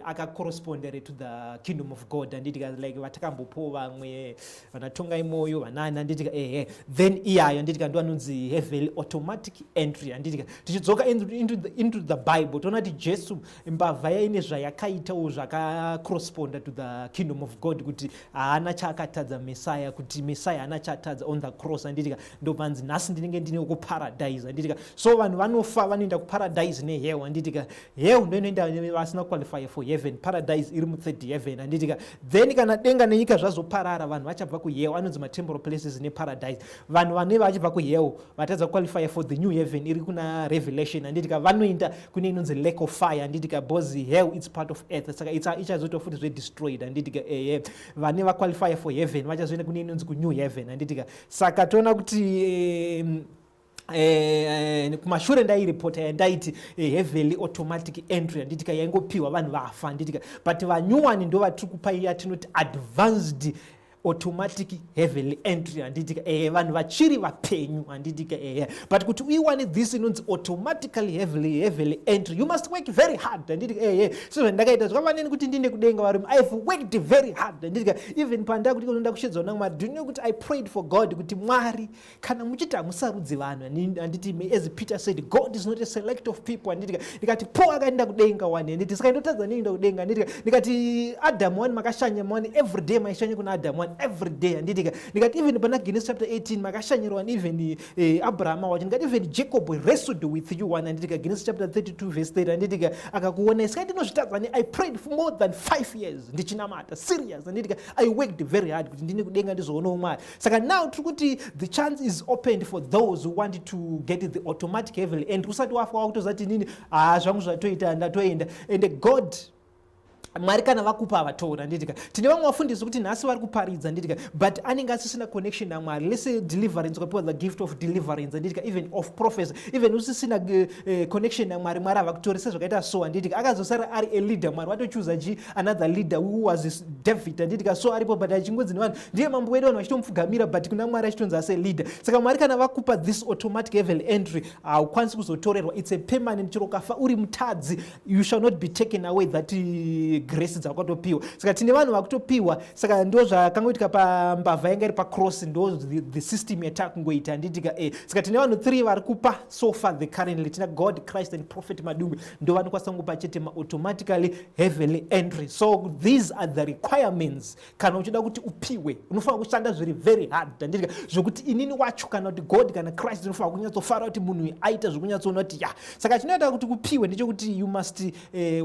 akacorrespondere to the kingdom of God, handitika? Like vatakambopowo vamwe vanaTongai Moyo, vanani, handitika? Ehe, then iyayo, handitika, ndo anonzi heavenly automatic entry, handitika? Tichidzoka into the Bible, toona kuti Jesu, mbavha yaine zvayakaitawo zvakacorresponda to the kingdom of God, kuti haana chaakatadza Mesaya, kuti Mesaya haana chaatadza on the cross, handitika? Ndobvanzi nhasi ndinenge ndine kuparadise, handitika? So vanhu vanofa vanoenda kuparadise nehell, handitika? Hell ndo inoenda vasina qualify for heaven. Paradise iri muthird heaven, handitika? Then kana denga nenyika zvazoparara, vanhu vachabva kuhell, anonzi matemporal places neparadise. Vanhu vane vachibva kuhell vatadza qualify for the new heaven iri kuna Revelation, handitika, vanoenda kune inonzi lake of fire, handitika? Because hell, it's part of earth, saka ichazoitwa futi zvedestroyed, handitika? Ehe, vane vaqualify for heaven vachazoenda kune inonzi kunew heaven, handitika? Saka toona kuti kumashure ndairipota yandaiti heavenly automatic entry, handitika, yaingopiwa vanhu vafa, handitika? But vanyuwani ndo vatiri kupa iya tinoti advanced automatic heavenly entry. Automatic heavenly entry, handitika? Ehe, vanhu vachiri vapenyu, handitika? Ehe, but kuti uiwane this inonzi automatically heavenly entry, you must work very hard, handitika? Ehe, sezvandakaita, zvakafaneni kuti ndinde kudenga, varume. I've worked very hard, handitika? Even pandakuti kunoda kushedzwa naMwari, do you know kuti I prayed for God kuti, "Mwari, kana muchiti hamusarudzi vanhu," handiti, as Peter said, "God is not a select of people," handitika? Ndikati, "Paul akaenda kudenga wani," handiti? "Saka indotadza neienda kudenga?" Handitika? Ndikati, "Adamu wani makashanya wani, every day maishanya kuna Adamu wani, every day," handitika? Ndikati, "Even pana Genesis chapter 18 makashanyira wani, even Abrahama wacho." Ndikati, "Even Jacob wrestled with you wani," handitika? Genesis chapter 32 verse 30, handitika? "Akakuonai, saka ndinozvitadza ne?" I prayed for more than 5 years ndichinamata serious, handitika? I worked very hard kuti ndine kudenga, ndizoonawo Mwari. Saka now tiri kuti the chance is opened for those who want to get the automatic heavenly, and usati wafa wakutozati nini, "Ha, zvangu zvatoita, ndatoenda." And God, Mwari kana vakupa, havatora, handitika? Tine vamwe vafundisi kuti nhasi vari kuparidza, handitika, but anenge asisina connection naMwari. Lese deliverance, ukapiwa the gift of deliverance, handitika, even of prophecy, even usisina connection naMwari, Mwari havakutori sezvakaita. So, handitika, akazosara ari a leader, Mwari vatochuza chi another leader who was David, handitika? So aripo, but achingonzi nevanhu ndiye mambo wedu, vanhu vachitomupfugamira, but kuna Mwari achitonzi ase leader. Saka Mwari kana vakupa this automatic heavenly entry, haukwanisi kuzotorerwa. It's a permanent. Chero ukafa uri mutadzi, you shall not be taken away that grace dzakatopiwa. Saka tine vanhu vakutopiwa. Saka ndo zvakangoitika pambavha yanga iri pacross, ndo the system yatakungoita, handitika? Saka tine vanhu 3 vari kupa so far. The currently tina God, Christ and Prophet Madungwe, ndo vanokwanisa kungopa chete maautomatically heavenly entry. So these are the requirements. Kana uchida kuti upiwe, unofanira kushanda zviri very hard, handitika? Zvokuti inini wacho, kana kuti God kana Christ, unofanira kunyatsofara kuti munhu uyu aita zvokunyatsoona kuti ya. Saka chinoita kuti kupiwe ndechekuti you must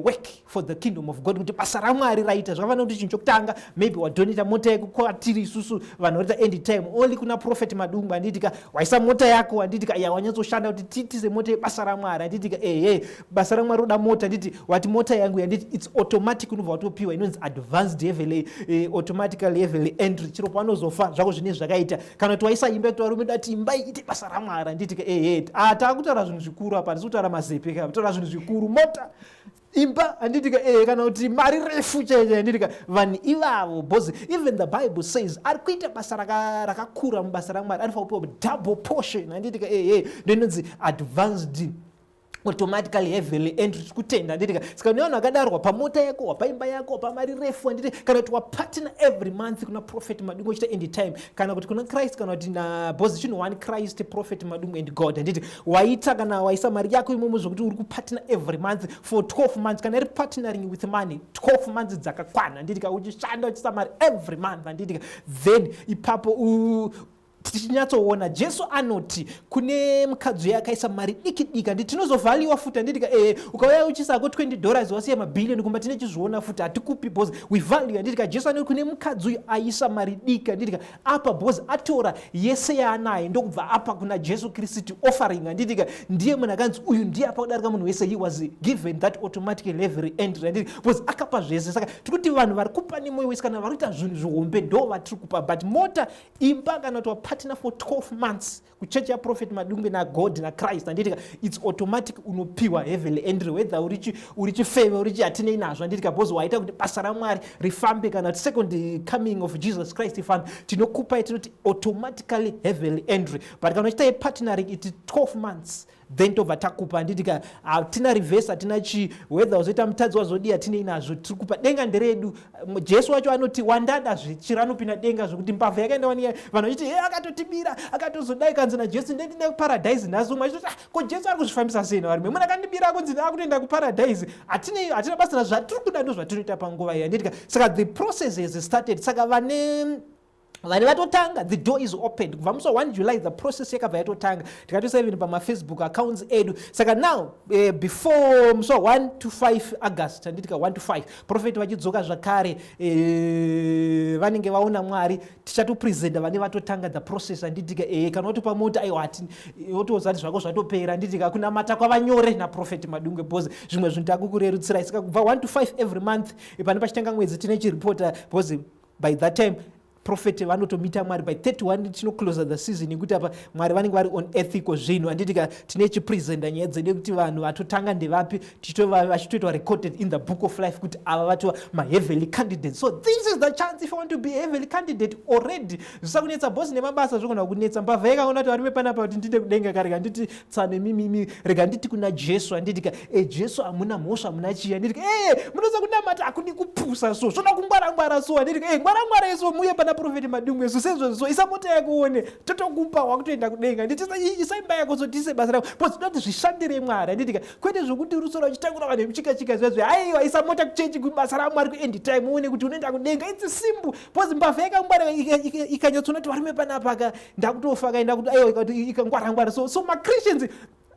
work for the kingdom of God, kuti basa raMwari raita. Zvakafanira kuti chinhu chokutanga, maybe wadonata mota yako kwatiri isusu vanhu varita end time only, kuna Prophet Madungwe, handitika? Waisa mota yako, handitika? Ya, wanyatsoshanda kuti tiitise mota yebasa raMwari, handitika? Ehe, basa raMwari roda mota, handiti? Wati mota yangu, handiti? It's automatic, unobva watopiwa inonzi advanced heavenly, automatically heavenly entry. Chiro panozofa zvako zvine zvakaita. Kana kuti waisa imba yekuti varume dati imba iite basa raMwari, handitika? Ehe, taakutaura zvinhu zvikuru apa, handisi kutaura mazepe ka, taura zvinhu zvikuru, mota, imba, handitika? Kana kuti mari refu chaicho, handitika? Vanhu ivavo, because even the Bible says ari kuita basa rakakura mubasa raMwari anofanira kupiwa double portion, handitika? Ehe, ndo inonzi advanced automatically heavenly entry. Tiri kutenda, handitika? Saka nevanhu vakadarwa pamota yako, wapaimba yako, wapamari refu, handiti? Kana kuti wapartner every month kuna Prophet Madungwe uchiita end time, kana kuti kuna Christ, kana kuti nabhozi chinhu one, Christ, Prophet Madungwe and God, handiti? Waita kana waisa mari yako imomo zvokuti uri kupartner every month for 12 months, kana iri partnering with money, 12 months dzakakwana, handitika? Uchishanda, uchiisa mari every month, handitika? Then ipapo tichinyatsoona Jesu anoti kune mukadzi uyo akaisa mari diki diki, handiti? Tinozovhaliwa futi, handitika? Ukauya uchisako $20, wasiya mabhiliyoni kumba, tine chizviona futi, hatikupi because we value, handitika? Jesu anoti kune mukadzi uyu aisa mari diki, handitika, apa because atora yese yaanayo ndokubva apa kuna Jesu Kristu offering, handitika? Ndiye munhu akanzi uyu ndiye apa kudarika munhu wese. He was given that automatic level entry, handitika? Because akapa zvese. Saka tiri kuti vanhu vari kupa nemwoyo wese, kana vari kuita zvinhu zvihombe, ndo vatiri kupa. But mota, imba, kana kuti wapartner for 12 months kuchechi yaProphet Madungwe naGod naChrist, handitika, it's automatic, unopiwa heavenly entry, whether uri chifeve, uri hatinei nazvo, handitika? Because waita kuti basa raMwari rifambe, kana kuti second coming of Jesus Christ ifambe, tinokupai tinoti automatically heavenly entry. But kana uchiita partnering, iti 12 months, then tobva takupa, handitika? Hatina reverse, hatina chi, whether uzoita mutadzi wazodii, hatinei nazvo, tiri kupa. Denga nderedu. Jesu wacho anoti wandada zvichiro anopinda denga, zvokuti mbavha yakaenda wani, vanhu vachiti, "E, akatotibira, akatozodai." Kanzi naJesu, "Ndendine kuparadhaisi nhasi." Umwe achitoti, "Ah, ko Jesu ari kuzvifambisa sei navarume? Munhu akandibira akunzi akutoenda kuparadhaisi." Hatina basa nazvo, zvatiri kuda ndo zvatinoita panguva iyi, handitika? Saka the process has started. Saka vane vatotanga, the door is opened kubva musi wa1 July. The process yakabva yatotanga, tikatoisa even pamafacebook accounts edu. Saka now, before musi wa1 to 5 August, handitika, 1 to 5, Prophet vachidzoka zvakare, vanenge vaona Mwari, tichatopresenta vane vatotanga the process, handitika? Kana watopa mota, aiwa, wotoziva kuti zvako zvatopera, handitika? Kunamata kwavanyore naProphet Madungwe, because zvimwe zvinhu takukurerutsirai. Saka kubva 1 to 5 every month, pane pachitanga mwedzi tine chiripota, because by that time Prophet vanotomita Mwari by 31. Tinoclose the season yekuti apa Mwari vanenge vari on earth iko zvino, handitika? Tine chipresenta nyaya dzedu yekuti vanhu vatotanga ndevapi, vachitoitwa recorded in the book of life kuti ava vatova maheavenly candidates. So this is the chance if you want to be a heavenly candidate already. Zvisakunetsa boss nemabasa, zvogona kunetsa. Mbavha yakaona kuti varume panapa kuti ndinde kudenga ka, rega nditi tsane mimimi, rega nditi kuna Jesu, handitika? E Jesu, hamuna mhosva, hamuna chii, handitika? E munoza kunamata hakudi kupusa, so zvoda kungwarangwara, so handitika? E ngwarangwara iso muye pana Prophet Madungwe so sezvo so isa mota yako uone, totokupa, wakutoenda kudenga. Nditi isa imba yako, so tiise basa rako because tinoda kuti zvishandire Mwari, handitika? Kwete zvokuti rusora uchitakura vanhu vemuchikachika zvezve. Aiwa, isa mota kuchechi, kubasa raMwari, kuend time, uone kuti unoenda kudenga. It's simple because mbavha yakangwara ikanyatsoona kuti varume panapa ka ndakutofa kaenda kuti aiwa, ikangwarangwara. So maChristians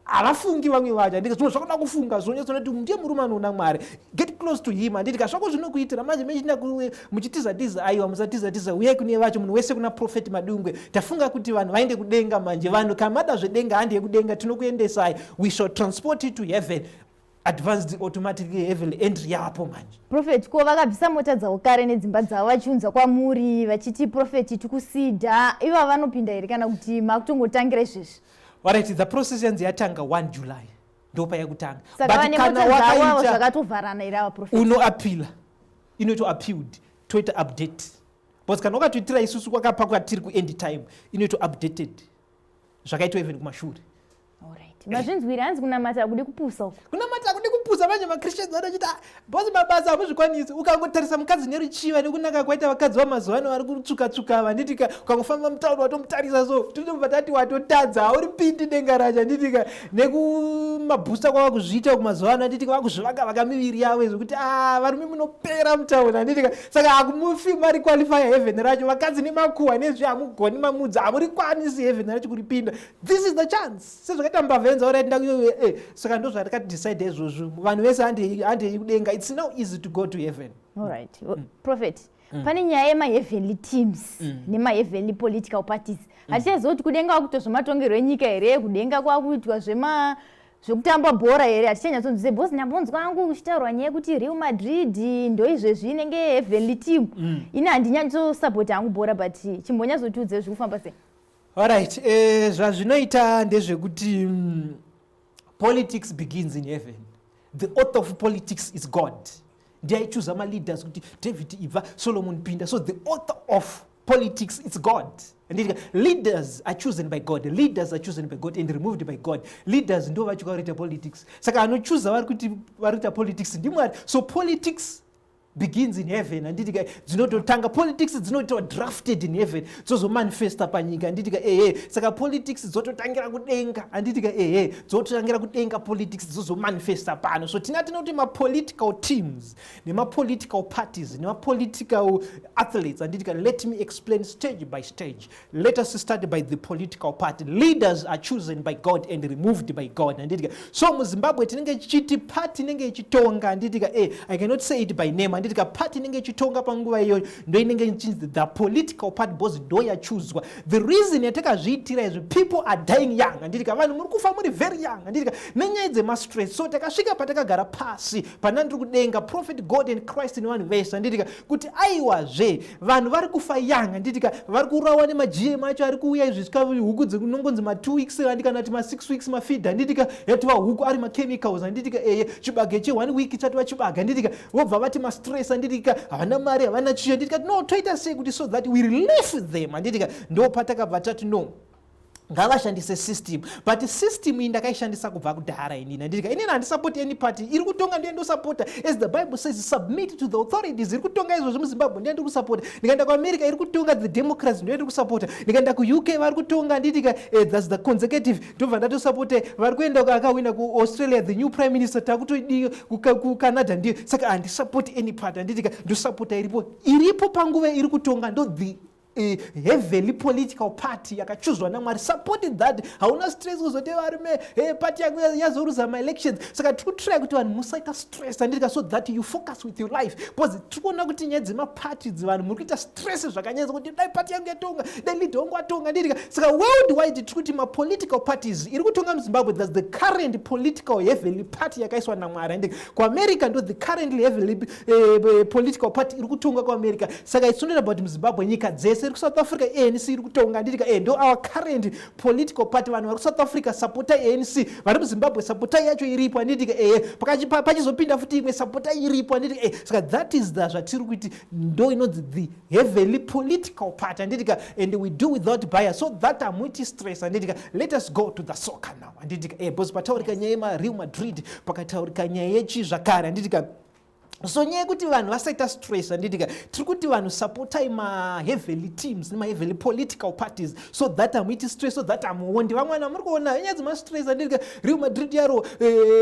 havafungi vamwe vacho, handika? Zvimwe zvakuda kufunga, zvonyatsoona kuti ndiye murume anoona Mwari. Get close to him, handitika? Zvako zvinokuitira manje mechinda muchitiza tiza. Aiwa, musatiza tiza, uyai kune vacho, munhu wese kuna Prophet Madungwe. Tafunga kuti vanhu vaende kudenga manje. Vanhu kamada zvedenga, handi yekudenga, tinokuendesai. We shall transport you to heaven, advanced automatically heavenly entry yapo manje. Prophet, ko vakabvisa mota dzavo kare nedzimba dzavo vachiunza kwamuri vachiti, "Prophet, tikusida," iva vanopinda here kana kuti makutongotangira izvezvi? Alright, the process yanzi yatanga 1 July, ndopayakutanga. Saka vane mota dzavo avo zvakatovharana here ava, Prophet? Unoappeala, inoitwa appealed, toita update because kana wakatoitira isusu kwakapakwa tiri kuend time, inoitwa updated zvakaitwa even kumashure. Alright, mazvinzwiri, hanzi kunamata hakudi kupusa uku. Kunamata hakudi kupusa. Manje maChristians vanochiti, "Ah, boss, mabasa hamuzvikwanisi." Ukangotarisa mukadzi neruchiva nekunaka kwaita vakadzi vamazuva ano vari kutsvuka-tsvuka, vanditika ukangofamba mutauni watomutarisa, so tinobva tati watotadza, hauripindi denga racho, handitika? Nekumabhusta kwava kuzviita kumazuva ano, handitika? Vakuzvivaka vaka miviri yavo zvekuti a varume munopera mutauni, handitika? Saka hakumufi mari qualify heaven racho. Vakadzi nemakuhwa nezvi hamugoni, mamudzi hamurikwanisi heaven racho kuripinda. This is the chance, sezvakaita mbavha yenza alright. Saka ndo zvatakadecide izvozvo, vanhu vese handei kudenga. It's now easy to go to heaven. Alright, Prophet, pane nyaya yemaheavenly teams nemaheavenly political parties. Hatichaziva kuti kudenga kwakuitwa zvematongerwo enyika here, kudenga kwakuitwa zvema zvekutamba bhora here. Hatichanyatsonzwise because ndambonzwa hangu kuchitaurwa nyaya yekuti Real Madrid ndo izvezvi inenge heavenly team. Ini handinyatsosapota hangu bhora, but chimbonyatsotiudze zviri kufamba sei. Alright, zvazvinoita ndezvekuti politics begins in heaven. The author of politics is God. Ndiye aichuza maleaders kuti David ibva, Solomon pinda. So the author of politics is God. And leaders are chosen by God. Leaders are chosen by God and removed by God. Leaders ndo vacho varikuita politics. Saka anochuza vari kuti vari kuita politics ndiMwari. So politics begins in heaven, handitika? Dzinototanga politics, dzinoitwa drafted in heaven, dzozomanifesta panyika, handitika? Ehe, saka politics dzototangira kudenga, handitika? Ehe, dzototangira kudenga politics, dzozomanifesta pano. So tina tinoti mapolitical teams nemapolitical parties nemapolitical athletes, handitika? Let me explain stage by stage. Let us start by the political party. Leaders are chosen by God and removed by God, handitika? So muZimbabwe tinenge tichiti party inenge ichitonga, handitika? I cannot say it by name, handitika? Party inenge ichitonga panguva iyoyo ndo inenge ichinzi the political party because ndo yachuzwa. The reason yatakazviitira izvi, people are dying young, handitika? Vanhu muri kufa muri very young, handitika? Nenyaya dzemastress. So takasvika patakagara pasi pana ndiri kudenga, Prophet God and Christ nevanhu vese, handitika? Kuti aiwazve vanhu vari kufa young, handitika? Vari kuurawa nemaGM acho ari kuuya izvi, huku dzinongonzi ma2 weeks, handi kana kuti ma6 weeks mafeed, handitika? Yatova huku, ari machemicals, handitika? Eye, chibage che1 week chatova chibage, handitika? Vobva vati mastress, handitika? Havana mari, havana chiyo, handitika? No, toita sei kuti so that we relief them, handitika? Ndo patakabva tati no, ngavashandise system. But system iyi ndakaishandisa kubva kudhara inini, handitika? Inini handisapoti any party iri kutonga, ndiye ndosapota. As the Bible says, submit to the authorities. Iri kutonga izvozvo muZimbabwe ndiye ndiri kusapota. Ndikaenda kuAmerica, iri kutonga the Democrats, ndiye ndiri kusapota. Ndikaenda kuUK, vari kutonga, handitika? That's the Conservative, ndobva ndatosapota. Vari kuenda akawina kuAustralia, the new prime minister, takutodii kuCanada ndiyo. Saka handisapoti any party, handitika? Ndosapota iripo, iripo panguva iri kutonga, ndo the heavenly political party yakachuzwa naMwari. Support that, hauna stress kuzoti, "Varume, hey, party yangu yazoruza maelections." Saka tiri kutry kuti vanhu musaita stress, handitika, so that you focus with your life, because tiri kuona kuti nyaya dzemaparty, vanhu muri kuita stress zvakanyanyisa kuti dai party yangu yatonga, dai leader wangu atonga, handitika. Saka worldwide tiri kuti mapolitical parties iri kutonga muZimbabwe, that's the current political heavenly party yakaiswa naMwari, handitika. KuAmerica ndo the currently heavenly political party iri kutonga kuAmerica. Saka it's not about muZimbabwe, nyika dzese iri kuSouth Africa, ANC iri kutonga, handitika. Ndo our current political party. Vanhu vari kuSouth Africa, sapotai ANC. Vari muZimbabwe, sapotai yacho iripo, handitika. Pachizopinda futi imwe, sapotai iripo, handitika. Saka that is the zvatiri kuti ndo inonzi the heavenly political party, handitika, and we do without bias so that hamuiti stress, handitika. Let us go to the soccer now, handitika, because pataurika nyaya yemaReal Madrid, pakataurika nyaya yechi zvakare, handitika. So nyaya yekuti vanhu vasaita stress, handitika, tiri kuti vanhu sapotai maheavenly teams nemaheavenly political parties so that hamuiti stress, so that hamuondi vamwe vanhu vamuri kuona nyaya dzemastress, handitika. Real Madrid yaro,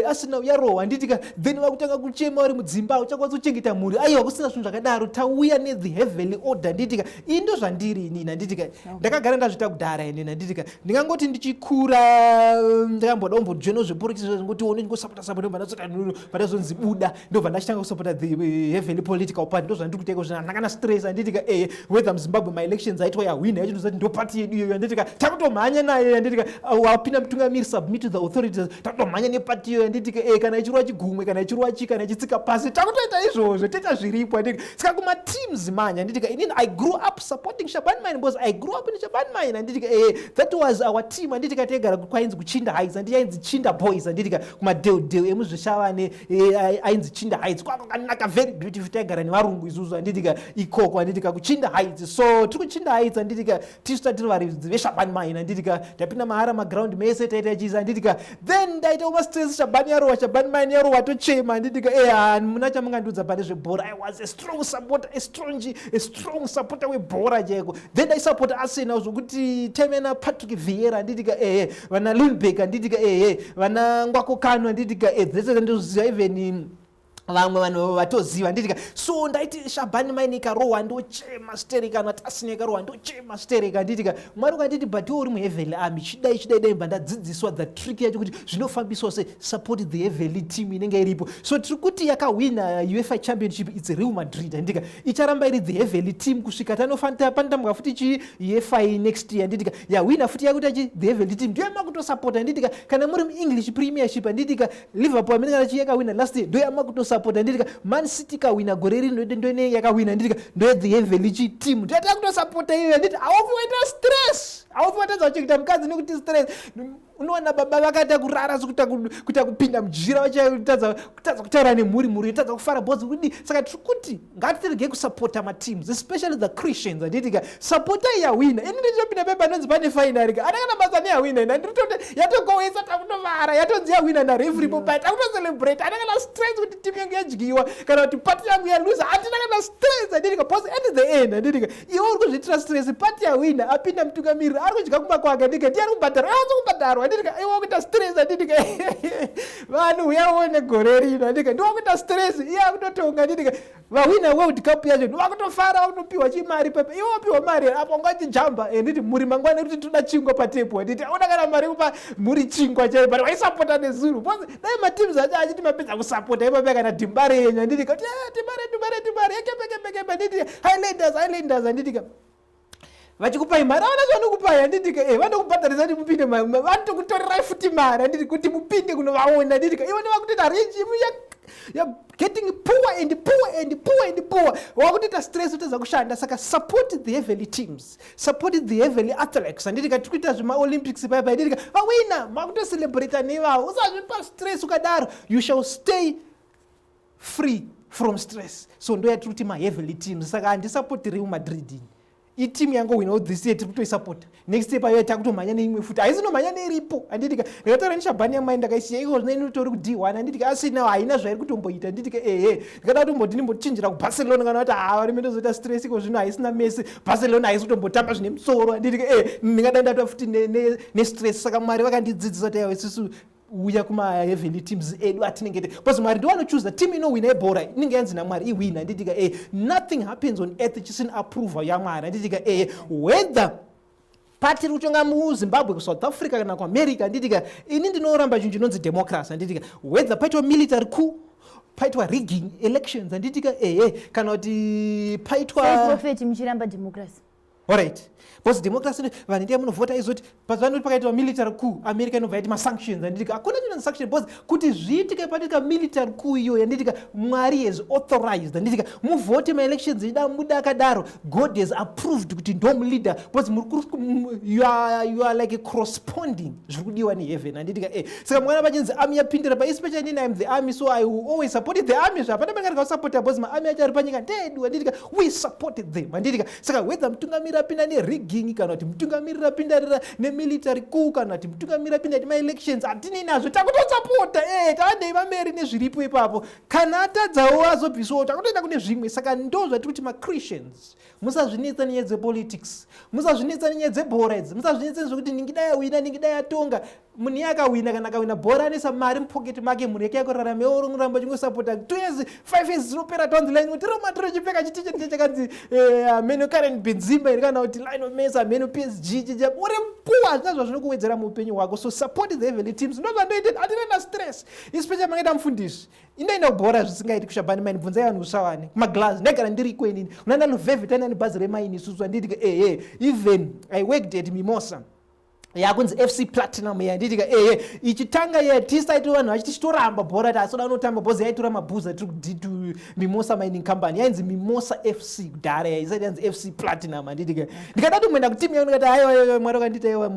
Arsenal yaro, handitika, then vakutanga kuchema vari mudzimba, uchakwanisa kuchengeta mhuri. Aiwa, kusina zvinhu zvakadaro. Tauya nethe heavenly order, handitika. Iyi ndo zvandiri inini, handitika. Ndakagara ndazviita kudhara inini, handitika. Ndingangoti ndichikura ndakamboda kumbojoina zvepolitics, ngoti one ndingosapota sapota, ndobva ndazonzi buda, ndobva ndachitanga kusapota the heavenly political party. Ndo zvandiri kuita iko zvino, kana stress, handitika. Whether muZimbabwe maelections aitwa, yahwina yacho, ndozati ndo party yedu iyoyo, handitika. Takutomhanya nayo, handitika. Wapinda mutungamiri, submit to the authorities, takutomhanya neparty iyoyo, handitika. Kana ichirova chigumwe, kana ichirova chi, kana ichitsika pasi, takutoita izvozvo, toita zviripo, handitika. Saka kumateams manje, handitika, inini I grew up supporting Shabanie Mine because I grew up in Shabanie Mine, handitika. That was our team, handitika. Taigara kwainzi kuChinda Heights, handiti, yainzi Chinda Boys, handitika, kumadheudheu emuzvishavane, ainzi Chinda Heights. Kwakanaka, very beautiful. Taigara nevarungu isusu, handitika, ikoko, handitika, kuChinda Heights. So tiri kuChinda Heights, handitika, tisu tatiri varidzi veShabanie Mine, handitika. Tapinda mahara maground mese, taita chisa, handitika. Then ndaita umastress, Shabanie yarowa, Shabanie Mine yarowa, tochema, handitika. Muna chamungandiudza pane zvebhora, I was a strong supporter, a strong supporter webhora chaiko. Then ndaisapota Arsenal zvokuti time yana Patrick Vieira, handitika, ehe, vana Ljungberg, handitika, ehe, vana Nwankwo Kanu, handitika, dzese ndoziva, even vamwe vanhu vatoziva, handitika. So ndaiti Shabanie Mine ikarohwa ndochema stereka, kana Arsenal ikarohwa ndochema stereka, handitika. Mwari ukanditi, "But iwe uri muheavenly army, chidai, chidai, dai." Bva ndadzidziswa the trick yacho kuti zvinofambiswa se support the heavenly team inenge iripo. So tiri kuti yakahwina UEFA Championship, it's Real Madrid, handitika. Icharamba iri the heavenly team kusvika panotambwa futi chi UEFA next year, handitika. Yahwina futi yakuita chi the heavenly team, ndiyo yamakutosapota, handitika. Kana muri muEnglish Premiership, handitika, Liverpool amene kana chi yakahwina last year, ndo yamakutosapota, handitika. Man City ikahwina gore rino, ndoine yakahwina, handitika, ndo the heavenly chi team ndoyataka kutosapota iyoyo, handiti. Haufi waita stress, haufi watadza kuchengeta mukadzi nekuti stress. Unowana baba vakaita kurara sekuita kuita kupinda mujira, vachitadza kutadza kutaura nemhuri, mhuri yotadza kufara bhozi kudi. Saka tiri kuti ngatitirege kusapota mateams, especially the Christians, handitika. Sapotai yahwina. Ini ndichopinda pepa anonzi pane final ka, ana kana basa neyahwina. Ina ndiritote yatokowesa, takutovara, yatonzi yahwina nareferee popai, takutocelebrate. Ana kana stress kuti timu yangu yadyiwa kana kuti party yangu yaluza, handina kana stress, handitika, because at the end, handitika, iwe uri kuzviitira stress. Party yahwina, apinda mutungamiriri, ari kudya kumba kwake, handitika, ndiye ari kubhadharwa, awanzi kubhadharwa, handitika. Iwe wakuita stress, handitika. Vanhu uyaone gore rino, handitika, ndiwakuita stress, iye akutotonga, handitika. Vahwina World Cup yacho, ndiwakutofara, wakutopiwa chimari pepe. Iwe wapiwa mari apa ungachijamba, nditi mhuri mangwana kuti toda chingwa patepo, handiti, auna kana mari kupa mhuri chingwa chaiyo, but waisapota nezuro. Because dai mateams acho achiti mapedza kusapota ipapo, kana DeMbare yenyu, handiti, kuti DeMbare, DeMbare, DeMbare, yekepekepekepe, handiti, Highlanders, Highlanders, handiti, vachikupai mari, avana zvanokupai, handiti ka. Vanokubhadharisa kuti mupinde, vanotokutorerai futi mari, handiti, kuti mupinde kunovaona, handiti ka. Ivo nevakutoita rich, you're getting poor and poor and poor and poor, wakutoita stress, utadza kushanda. Saka support the heavenly teams, support the heavenly athletes, handiti ka. Tiri kuita zvemaolympics paipa, handiti ka. Vawina, makutocelebrata nevavo. Usazvipa stress, ukadaro you shall stay free from stress. So ndo yatiri kuti maheavenly teams. Saka handisapoti Real Madrid ini, iteam yangohwinawo this year, tiri kutoisapota. Next year payo takutomhanya neimwe futi, haisi nomhanya neiripo, handitika. Ndikataura neShabanie yamai, ndakaisiya iko zvino, inotori kuD1, handitika. Asina, haina zvairi kutomboita, handitika. Ehe, ndikada kutomboti ndimbochinjira kuBarcelona, kana kuti ha, varime ndozoita stress iko zvino, haisina Messi, Barcelona haisi kutombotamba zvine musoro, handitika. E, ndingada ndata futi nestress. Saka Mwari vakandidzidzisa kuti aiwa, isusu uya kumaheavenly teams edu atinenge, because Mwari ndiwo anochuza team inowina yebhora. Inenge yanzi naMwari iwina, handitika? Nothing happens on earth chisina approval yaMwari, handitika? Whether patiri kutonga muZimbabwe, kuSouth Africa kana kuAmerica, handitika? Ini ndinoramba chinhu chinonzi democracy, handitika? Whether paitwa military coup, paitwa rigging elections, handitika? Ehe, kana kuti paitwa Prophet, muchiramba democracy? Alright, because democracy, vanhu ndiye munovhota izoti pavanoti pakaitwa military coup, America inobva yaiti masanctions, handitika? Hakuna chinonzi sanction, because kuti zviitike patika military coup iyoyo, handitika, Mwari has authorized, handitika? Muvhote maelections ida muda akadaro. God has approved kuti ndomuleader, because you are like corresponding zviri kudiwa neheaven, handitika? Saka mwana pachinzi army yapindira pa, especially inini, I'm the army, so I will always support the army. Zvapana panenge ndikasupporta, because maarmy acho ari panyika ndeedu, handitika? We support them, handitika? Saka whether mutungamiri apinda nerigging, kana kuti mutungamiriri apinda nemilitary coup, kana kuti mutungamiri apinda nemaelections, hatinei nazvo, takutosapota. Tavandei vameri nezviripo ipapo. Kana atadzawo azobviswawo, takutoenda kune zvimwe. Saka ndo zvatiri kuti, maChristians, musazvinetsa nenyaya dzepolitics, musazvinetsa nenyaya dzebhora idzi, musazvinetsa nezvekuti ningi dai awina, ningi dai atonga. Munhu iye akawina kana akawina bhora, anoisa mari mupoketi make, mhuri yake yakurarama. Iwe chingosapota 2 years, 5 years zinopera down the line kuti Roma tiri chipfeka chitiche ndiche chakanzi ameno Karim Benzema iri, kana kuti Lionel Messi, ameno PSG chicha. Uri puwa, hazvina zvazvinokuwedzera muupenyu hwako. So support the heavenly teams, ndo zvandoita. Hatina na stress, especially mangaita mufundisi. Indoenda kubhora zvisingaiti kuShabani Mine. Bvunzai vanhu usavane kumaglass, ndaigara ndiriko inini unaenda Luveve, taenda nebhazi remaini isusu, handiti? Ehe, even I worked at Mimosa, yakunzi FC Platinum, yanditika? Ehe, ichitanga yatisaiti vanhu vachiti chitoramba bhora ti asoda unotamba bhozi yaitora mabhuza. Tiri Mimosa Mining Company, yainzi Mimosa FC kudhara, yaisati yanzi FC Platinum, handitika? Ndikada kuti mwenda kutimu yangu, ndikati aiwa, Mwari wakanditi aiwa,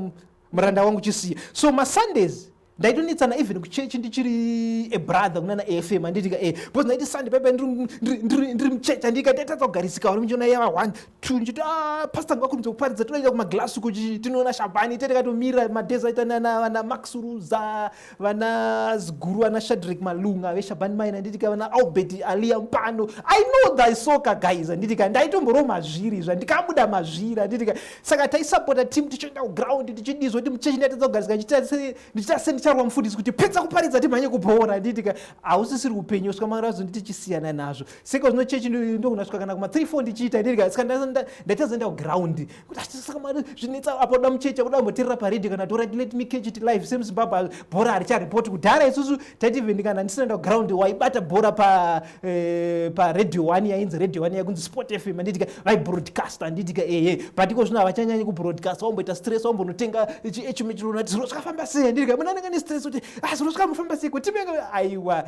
muranda wangu, chisiya. So maSundays ndaitonetsana even kuchechi ndichiri a brother kunana AFM, handitika? Because ndaiti Sunday paipa ndiri muchechi, handika? Ndaitadza kugarisika uri muchiona yava 1 2, ndichiti, ah, pastor ngakurumidza kuparidza, tinoenda kumaglass kuchi tinoona Shabani. Tete madays aita vana Max Ruza, vana Ziguru, vana Shadrick Malunga veShabani Mine, handitika? Vana Albert Alia Mpano. I know the soccer guys, handitika? Ndaitomboro mazviri zvandikabuda mazviri, handitika? Saka taisapota team, tichienda kuground, tichidizwa kuti muchechi ndaitadza kugarisika, ndichiita sendicharwa mufundisi kuti pedza kuparidza timhanye kubhora, handitika? Hausisiri upenyu usvika mangara azonditi chisiyana nazvo. Saka zvino chechi ndokunasvika kana kuma 3 4 ndichiita, handitika? Saka ndaitadza enda kuground kuti saka mari zvinetsa apo da muchechi akuda kumboteerera paredhiyo kana tora, let me catch it live. SemuZimbabwe bhora haricharipoti. Kudhara isusu taiti even kana ndisina enda kuground, waibata bhora paradio 1, yainzi Radio 1, yakunzi Sport FM, handitika? Vaibroadcast, handitika? Ehe, but iko zvino havachanyanyi kubroadcast. Waumboita stress, waumbonotenga chiechimechirona kuti zviro zvakafamba sei, handitika? Munhu anenge nestress kuti ah, zviro zvakambofamba sei kuti aiwa,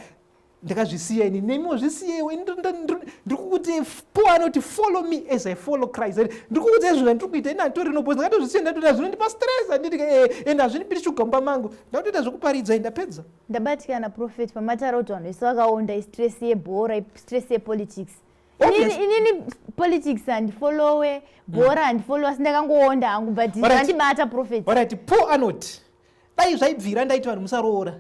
ndakazvisiya ini, nemiwo zvisiyewo. Ndiri kukuti Paul anoti, "Follow me as I follow Christ." Ndiri kukuudza izvo zvandiri kuita ini, handitori nopozi ndakatozvisiya, ndatoti zvinondipa stress, handiti? Ende hazvindipiri shuga mumba mangu, ndakutoita zvekuparidza, ndapedza. Ndabatikana, Prophet, pamataura kuti vanhu vese vakaonda, istress yebhora, stress yepolitics. Inini politics handifollowe, bhora handifollowe, asi ndakangoonda hangu, but zvandibata, Prophet. Alright, Paul anoti dai zvaibvira ndaiti vanhu musaroora.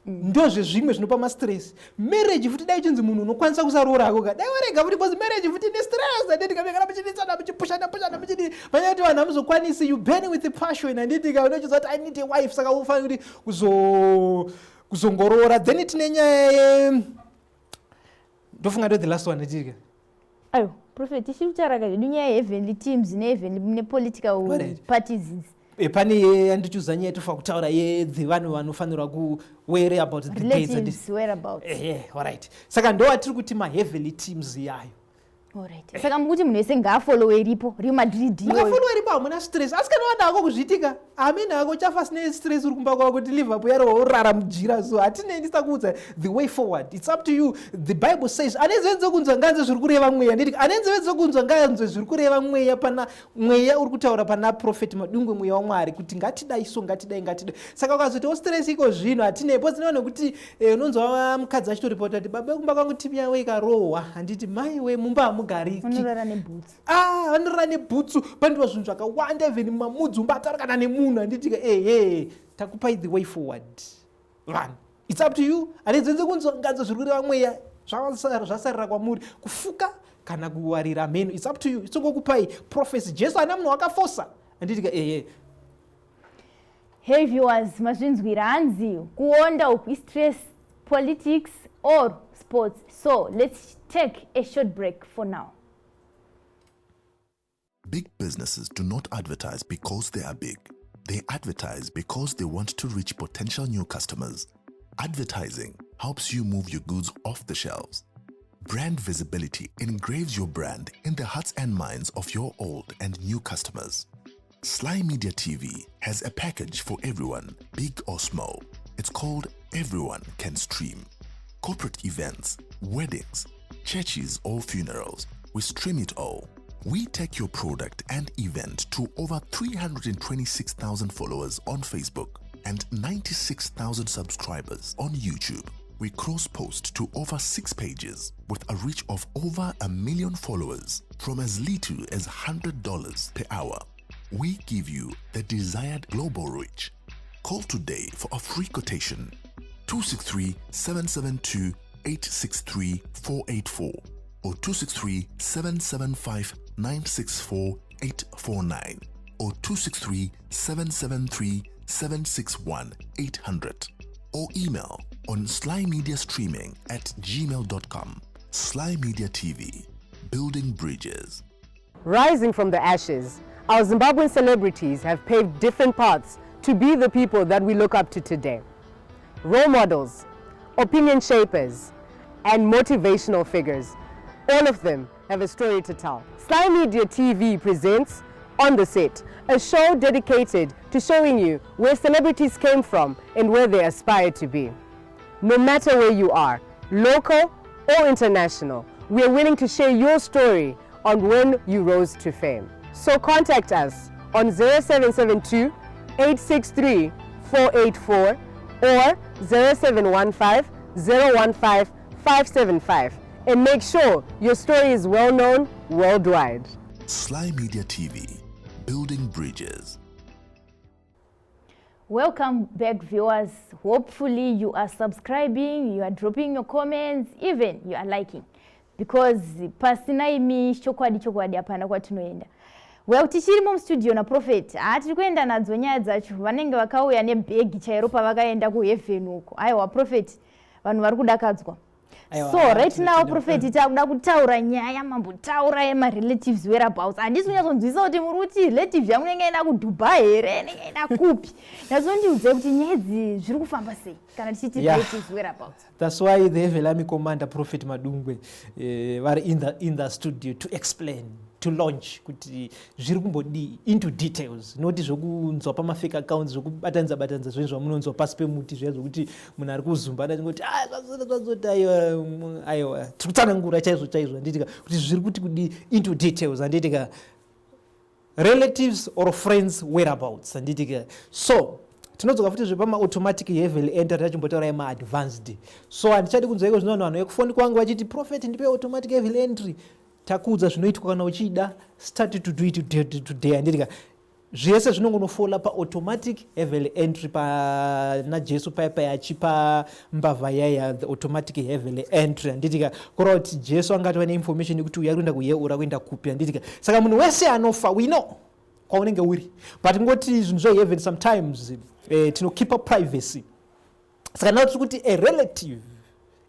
Ndozvezvimwe zvinopa mastress. Marriage futi, dai chinzi munhu unokwanisa kusaroora ako ka, dai warega futi, because marriage futi nestress, handiti? Kamekana muchiditsana, muchipushana pushana, muchidi panyaya kuti vanhu hamuzokwanisi. You burn with the passion, handiti ka? Unochiziva kuti I need a wife, saka ufanira kuti kuzongoroora. Then tine nyaya ye, ndofunga ndo the last one, handiti? Ayo, Prophet, tichiri kutaura zvedu nyaya yeheavenly teams neheavenly nepolitical parties idzi. Pane yandichuza nyaya yetofa kutaura yedzevanhu vanofanirwa kuwere about the dates. Ehe, alright, saka ndo atiri kuti maheavenly teams yayo. Alright, saka mukuti munhu wese ngaafollowe iripo, Real Madrid? Mukafollowa iripo hamuna stress, asi kana wada hako kuzviitika, hamene hako, chafa sine stress uri kumba kwako kuti Liverpool yarohwa, urara mujira. So hatinei, ndisakuudza the way forward, it's up to you. The Bible says ane nzeve dzekunzwa ngaanzwe zviri kureva mweya. Nditi ane nzeve dzekunzwa ngaanzwe zviri kureva mweya. Pana mweya uri kutaura pana Prophet Madungwe, mweya waMwari, kuti ngatidai, so ngatidai, ngatidai. Saka ukazoitawo stress iko zvino, hatinei, because nevanhu nekuti unonzwa mukadzi achitoripota kuti baba kumba kwangu timu yavo ikarohwa, handiti mai we, mumba hamugariki. Unorara nebhutsu. Ah, vanorara nebhutsu. Panoitwa zvinhu zvakawanda, even mumamudzi umba kana nemunhu, handitika? Ehe, takupai the way forward. Vanhu, it's up to you. Ane nzeve dzekunzwa nganzwe zviri kureva mweya. Zvasarira kwamuri kufuka kana kuwarira mheno, it's up to you. Itsongokupai prophecy. Jesu haana munhu wakafosa, handitika? Ehe. Hey viewers, mazvinzwira, hanzi kuonda uku istress, politics or sports. So let's take a short break for now. Big businesses do not advertise because they are big. They advertise because they want to reach potential new customers. Advertising helps you move your goods off the shelves. Brand visibility engraves your brand in the hearts and minds of your old and new customers. Sly Media TV has a package for everyone, big or small. It's called Everyone Can Stream. Corporate events, weddings, churches, or funerals, we stream it all. We take your product and event to over 326,000 followers on Facebook and 96,000 subscribers on YouTube. We cross post to over six pages with a reach of over 1 million followers from as little as $100 per hour. We give you the desired global reach. Call today for a free quotation: 263 772 863 484 or 263 775 964 849 or 263 773 761 800 or email on slymediastreaming@gmail.com. Sly Media TV, building bridges. Rising from the ashes, our Zimbabwean celebrities have paved different paths to be the people that we look up to today. Role models, opinion shapers, and motivational figures. All of them have a story to tell. Sly Media TV presents On the Set, a show dedicated to showing you where celebrities came from and where they aspire to be. No matter where you are, local or international, we are willing to share your story on when you rose to fame. So contact us on 0772 863 484 or 0715 015 575 and make sure your story is well known worldwide. Sly Media TV, building bridges. Welcome back, viewers. Hopefully you are subscribing, you are dropping your comments, even you are liking, because pasina imi, chokwadi chokwadi, hapana kwatinoenda. Well, tichirimo mustudio naProphet. Ha, tiri kuenda nadzo nyaya dzacho. Vanenge vakauya nebhegi chairo pavakaenda kuheaven uko. Aiwa Prophet, vanhu vari kudakadzwa. Aiwa, So right now, Prophet, takuda kutaura nyaya mambotaura yemarelatives whereabouts. Handisi kunyatsonzwisa kuti muri kuti relative yangu inenge enda kuDubai here, inenge enda kupi? Nyatsondiudzai kuti nyaya idzi zviri kufamba sei kana tichiti relatives whereabouts. That's why the Heavenly Army Commander, Prophet Madungwe, vari in the studio to explain, to launch kuti zviri kumbodii into details, noti zvokunzwa pamafake accounts, zvokubatanidza batanidza zvinhu zvamunonzwa pasi pemuti zviya, zvokuti munhu ari kuzumba adachingoti, "Ah, zvazoti zvazoti." Aiwa, aiwa, tiri kutsanangura chaizvo chaizvo, handitika, kuti zviri kuti kudii into details, handitika, relatives or friends whereabouts, handitika. So tinodzoka futi zvepamaautomatic heavenly entry. Tachimbotaura maadvanced, so handichadi kunzwa iko zvino vanhu vekufoni kwangu vachiti, "Prophet, ndipe automatic heavenly entry." Takuudza zvinoitwa. Kana uchida, start to do it today, handitika. Zvese zvinongonofola paautomatic heavenly entry. Pana Jesu paya paya achipa mbavha yaya the automatic heavenly entry, handitika, kureva kuti Jesu angatova neinformation yekuti uyu ari kuenda kuyeura, kuenda kupi, handitika. Saka munhu wese anofa, we know kwaunenge uri, but ngoti zvinhu zveheaven sometimes tinokeepa privacy. Saka now tiri kuti a relative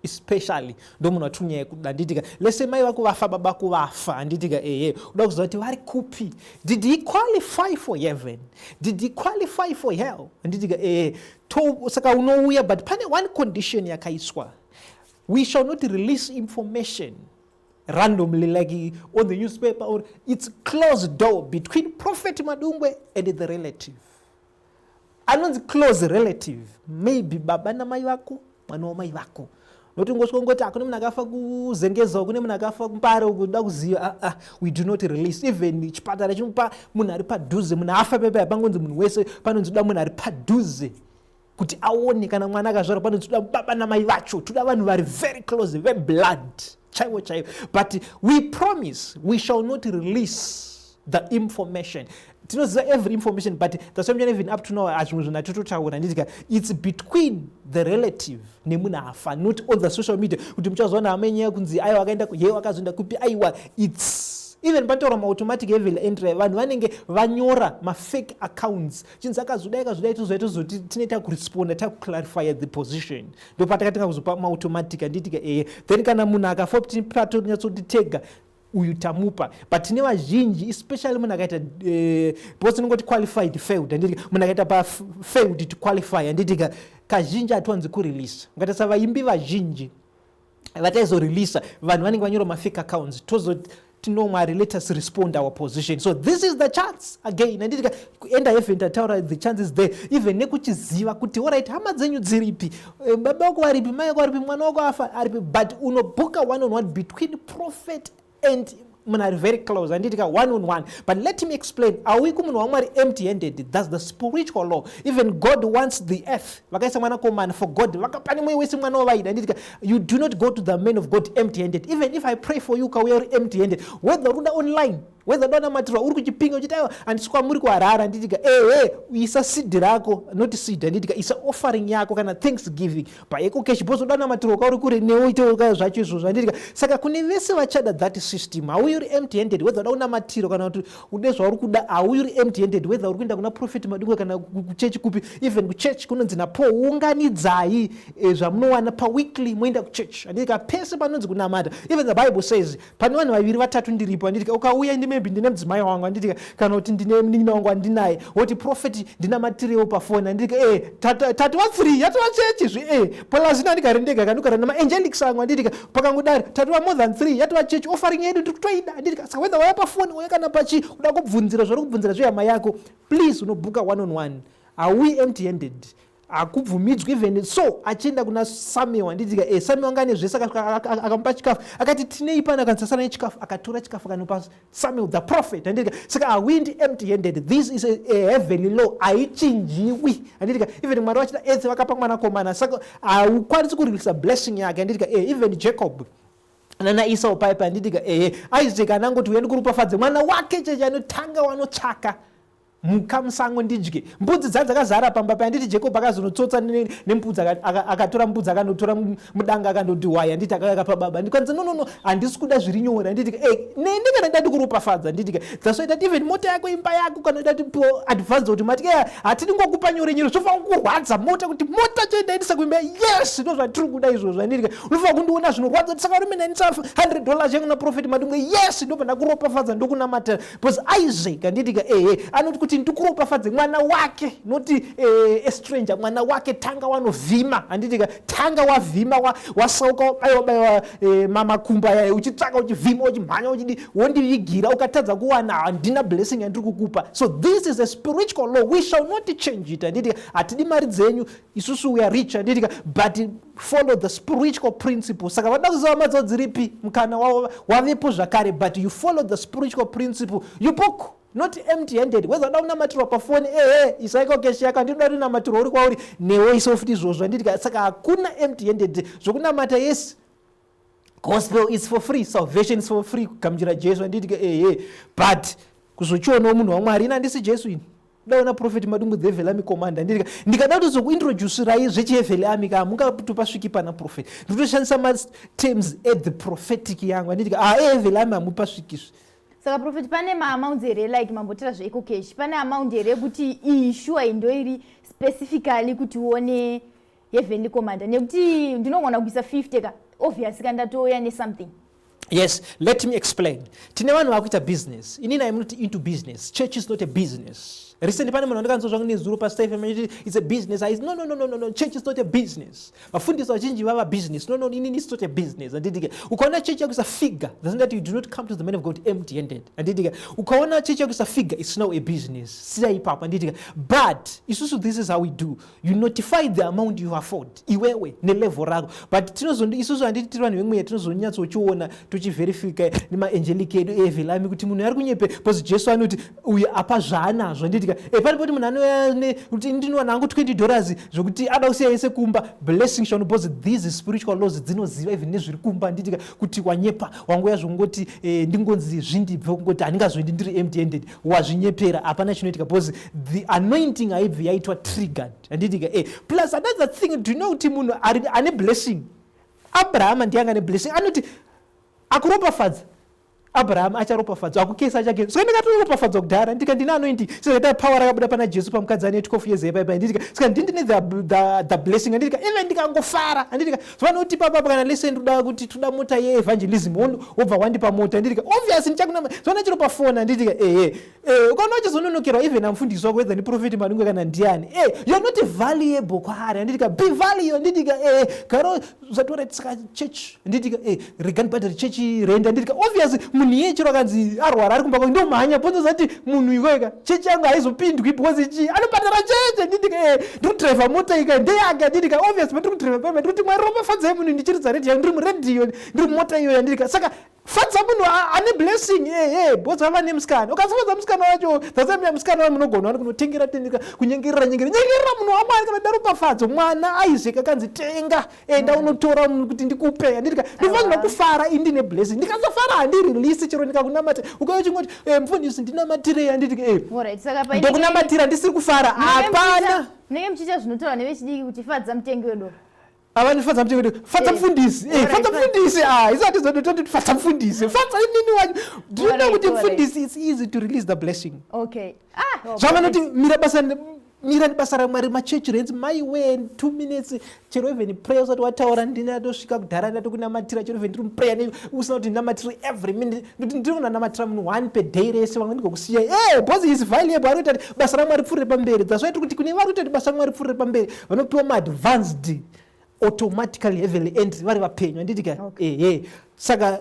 especially ndo munhu watiri nyaya yekuda, handitika. Lese mai vako vafa, baba vako vafa, handitika, ehe, uda kuziva kuti vari kupi. Did he qualify for heaven? Did he qualify for hell? Handitika, ehe. Saka unouya, but pane one condition yakaiswa: we shall not release information randomly, like on the newspaper, or it's closed door between Prophet Madungwe and the relative anonzi close relative, maybe baba namai vako, mwana wamai vako, nokuti ngosvika ngoti hakuna munhu akafa kuZengeza, kune munhu akafa kuMbare, kuda kuziva. Ah, ah, we do not release. Even chipatara chinopa munhu ari padhuze. Munhu afa pepa, pangonzi munhu wese, panonzi toda munhu ari padhuze kuti aone. Kana mwana akazvarwa, panonzi toda baba namai vacho, toda vanhu vari very close, veblood chaivo chaivo. But we promise we shall not release the information. Tinoziva every information, but that's why even up to now zvimwe zvinhu hatitotaura, handitika. It's between the relative nemunhu afa, not on the social media, kuti muchazoona hama yenyaya kunzi aiwa akaenda ye wakazoenda kupi. Aiwa, it's Even panotaurwa maautomatic heavenly entry, vanhu vanenge vanyora mafake accounts, chinzi akazodai, akazodai, tozodai, tozoti tinoita kuresponda, takuclarify the position. Ndopatakatanga kuzopa maautomatic, handitika? Ehe. Then kana munhu akafa, patonyatsoti tega uyu tamupa. But tine vazhinji, especially munhu akaita, because tinongoti qualified, failed, handitika? Munhu akaita pafailed to qualify, handitika? Kazhinji hatiwanzi kureleasa. Ungatarisa vaimbi vazhinji vataizoreleasa, vanhu vanenge vanyora mafake accounts. Tozoti tino Mwari, let us respond our position. So this is the chance again, handitika? Kuenda heaven, tataura, the chance is there. Even nekuchiziva kuti alright, hama dzenyu dziripi, baba vako varipi, mai vako varipi, mwana wako afa aripi, but unobhuka one on one between prophet and munhu ari very close, handitika? One on one. But let me explain, auyi kumunhu waMwari empty handed. That's the spiritual law. Even God wants the earth, vakaisa mwanakomana for God, vakapa nemwoyo wese mwana wavaida, handitika? You do not go to the man of God empty handed. Even if I pray for you, ukauya uri empty handed, whether uri kuda online, whether uda namatirwa uri kuChipinge, uchiti aiwa, handisi kwamuri kuHarare, handitika? Ehe, isa seed rako, not seed, handitika? Isa offering yako kana thanksgiving paEcoCash, because uda namatirwa kauri kure neuite zvacho izvozvo, handitika? Saka kune vese vachada that system, hauyi uri empty handed. Whether uda kunamatirwa kana kuti ude zvauri kuda, hauyi uri empty handed. Whether uri kuenda kuna Prophet Madungwe kana kuchechi kupi, even kuchechi kunonzi napo unganidzai zvamunowana paweekly, moenda kuchechi, handitika? Pese panonzi kunamata, even the Bible says pane vanhu vaviri vatatu ndiripo, handitika? Ukauya, ndi maybe ndine mudzimai wangu, handitika? Kana kuti ndine munin'ina wangu andinaye, woti, "Prophet, ndinamatirewo pafoni," handitika? E, tatova three, yatova chechi zvi. E, plus ino handigari ndega, kandogara nemaangelics angu, handitika? Pakangodari tatova more than three, yatova chechi. Offering yedu tiri kutoida, handitika? Saka whether wauya pafoni, wauya kana pachi, uda kubvunzira zvauri kubvunzira zvehama yako, please, unobhuka one on one. Hauyi empty handed, hakubvumidzwi. Even so achienda kuna Samuel, handitika? E, Samuel anga ane zvese, akamupa chikafu, akati, "Tinei pano?" Akansasana nechikafu, akatora chikafu, akanopa Samuel the prophet, handitika? Saka hauendi empty handed. This is a heavenly law, haichinjiwi, handitika? Even Mwari vachida earth, vakapa mwanakomana, saka haukwanisi kureleasa blessing yake, handitika? E, even Jacob nana Esau paipa, handitika? Ehe, Isaac anangoti, "Uya ndikuropafadze," mwana wake cheche anotanga wanotsvaka mhuka musango, "Ndidye." Mbudzi dzaa dzakazara pamba pa, handiti? Jacob akazonotsotsa nembudzi, akatora mbudzi, akanotora mudanga, akandoti wai, handiti? Akakapa baba. Ndikwanzi, "No, no, no, handisi kuda zviri nyore," handiti? E, neni kana ndida ndikuropafadza, handitika? That's why that even mota yako, imba yako, kana ida tipiwa advance automatic, hatidi ngokupa nyore nyore. Zvofanira kurwadza mota, kuti mota choendaendesa kuimba. Yes, ndo zvatiri kuda izvozvo, handitika? Unofanira kundiona zvinorwadza kuti saka rume ndaendesa $100 yangu naProphet Madungwe. Yes, ndobva ndakuropafadza, ndokunamatira, because Isaac, handitika? Ehe, anoti kuti ndikuropafadze mwana wake, noti a stranger, mwana wake. Tanga wanovhima, handitika? Tanga wavhima, wasauka, wabaiwa baiwa makumbo aya, uchitsvaka, uchivhima, uchimhanya, uchidi, wondivigira. Ukatadza kuwana, handina blessing yandiri kukupa. So this is a spiritual law, we shall not change it, handitika? Hatidi mari dzenyu isusu, we are rich, handitika? But follow the spiritual principle. Saka vada kuziva madzo dziripi, mukana wavepo zvakare, but you follow the spiritual principle. You book not empty handed. Whether uda kunamatirwa pafoni, ehe, isa EcoCash yako. Handinoda kunamatirwa uri kwauri, newo iso futi izvozvo, handitika? Saka hakuna empty handed zvokunamata. Yes, gospel is for free, salvation is for free, kugamuchira Jesu, handitika? Ehe, but kuzochionawo munhu waMwari, ina handisi Jesu ini. Daona Prophet Madungwe, the heavenly army commander, handitika? Ndikada kutozokuintroducirai zvechiheavenly army ka, hamungatopa pana prophet. Ndikutoshandisa materms at the prophetic yangu, handitika? Ah, eheavenly army hamupasvikizvi. Saka prophet, pane maamount here, like mambotira zveEcoCash, pane amount here yekuti iyi sure iyi ndo iri specifically kuti uone heavenly commander? Nekuti ndinogona kuisa 50 ka, obvious ka ndatouya nesomething. Yes, let me explain. Tine vanhu vakuita business. Inini I'm not into business. Church is not a business. Recently pane munhu andikanzwa zvangu nezuro paStar FM achiti it's a business. I, no, no, no, no, no, no, church is not a business. Vafundisi vazhinji vava business. No, no, inini it's not a business, handitika? Ukaona church yakuisa figure, doesn't that you do not come to the man of God empty handed, handitika? Ukaona church yakuisa figure, it's now a business. Siya ipapo, handitika? But isusu, this is how we do. You notify the amount you afford iwewe nelevel rako, but tinozondi isusu, handiti tiri vanhu vemweya, tinozonyatsochiona, tochiverifika nemaangelic edu eheavenly army kuti munhu ari kunyepe, because Jesu anoti uyu apa zvaanazvo, handitika? E, pane poti munhu anouya kuti ndinowana hangu $20, zvokuti ada kusiya yese kumba, blessing shano, because these spiritual laws dzinoziva even nezviri kumba, handitika? Kuti wanyepa, wanguya zvongoti ndingonzi zvindibve kungoti handingazoendi ndiri empty handed, wazvinyepera, hapana chinoitika, because the anointing haibvi yaitwa triggered, handitika? E, plus another thing, do you know kuti munhu ane blessing, Abrahama ndiye anga ane blessing, anoti akuropafadza. Abraham acharopafadzwa akukesa achake saka ndikatoropafadzwa kudhara ndika ndine anointing saka ta power rakabuda pana Jesu pamukadzi ane 12 years yepaipai nditika saka ndindine the blessing anditika even ndikangofara anditika so vanoti papa kana lese ndoda kuti toda mota yeevangelism wobva wandipa mota nditika obvious ndichakunama so vana chiro pafona anditika ehe ukaona uchizononokerwa even amufundisi wako whether ndiprofeti Madungwe kana ndiani, you are not valuable kwaari anditika. Be value anditika. Garo usatora saka church anditika, rega ndibhadhare church rent anditika. Obvious munhu iye chero akanzi arwara ari kumba kwake ndomhanya ponzo zati munhu ikoika chechi yangu haizopindwi because chi anobhadhara cheche anditika. Ndiri kudhiraivha mota ika ndeyake anditika. Obvious pandiri kudhiraivha paipa ndiri kuti Mwari ropafadzai munhu ndichiridza redhiyo, ndiri muredhiyo, ndiri mumota iyoyo anditika. Saka fadza munhu ane blessing, because vava nemusikana. Ukasafadza musikana wacho, dzatsamira musikana wa munogona wani kunotengera tendeka kunyengerera nyengerera nyengerera munhu waMwari. Kana daropafadzo mwana Isaac akanzi tenga, enda unotora munhu kuti ndikupe anditika. Ndinofanirwa kufara indine blessing. Ndikasafara handirelease chero ndikakunamata. Ukauya uchingoti, "Mufundisi, ndinamatirei," anditika, Alright, saka ndokunamatira ndisiri kufara, hapana. Munenge muchiita zvinotaurwa nevechidiki kuti fadza mutengi wedoro. Avani fadza mutengi wedu, fadza mufundisi, fadza mufundisi. Ah, isati zodototi fadza mufundisi, fadza inini wacho. Do you know kuti mufundisi, it's easy to release the blessing. Okay, ah. Zvavanoti mira basa, mira basa raMwari, machechi rents, maiwe, 2 minutes chero even prayer usati wataura ndini atosvika kudhara ndatokunamatira. Chero even ndiri muprayer usina kuti ndinamatire every minute, ndoti ndiri kunanamatira munhu one per day rese vamwe ndikokusiya, because is valuable. Ari kuita kuti basa raMwari pfurire pamberi. That's why tiri kuti kune vari kuita kuti basa raMwari pfurire pamberi vanopiwa maadvanced automatically heavenly entry vari vapenyu handiti ka? Ehe, saka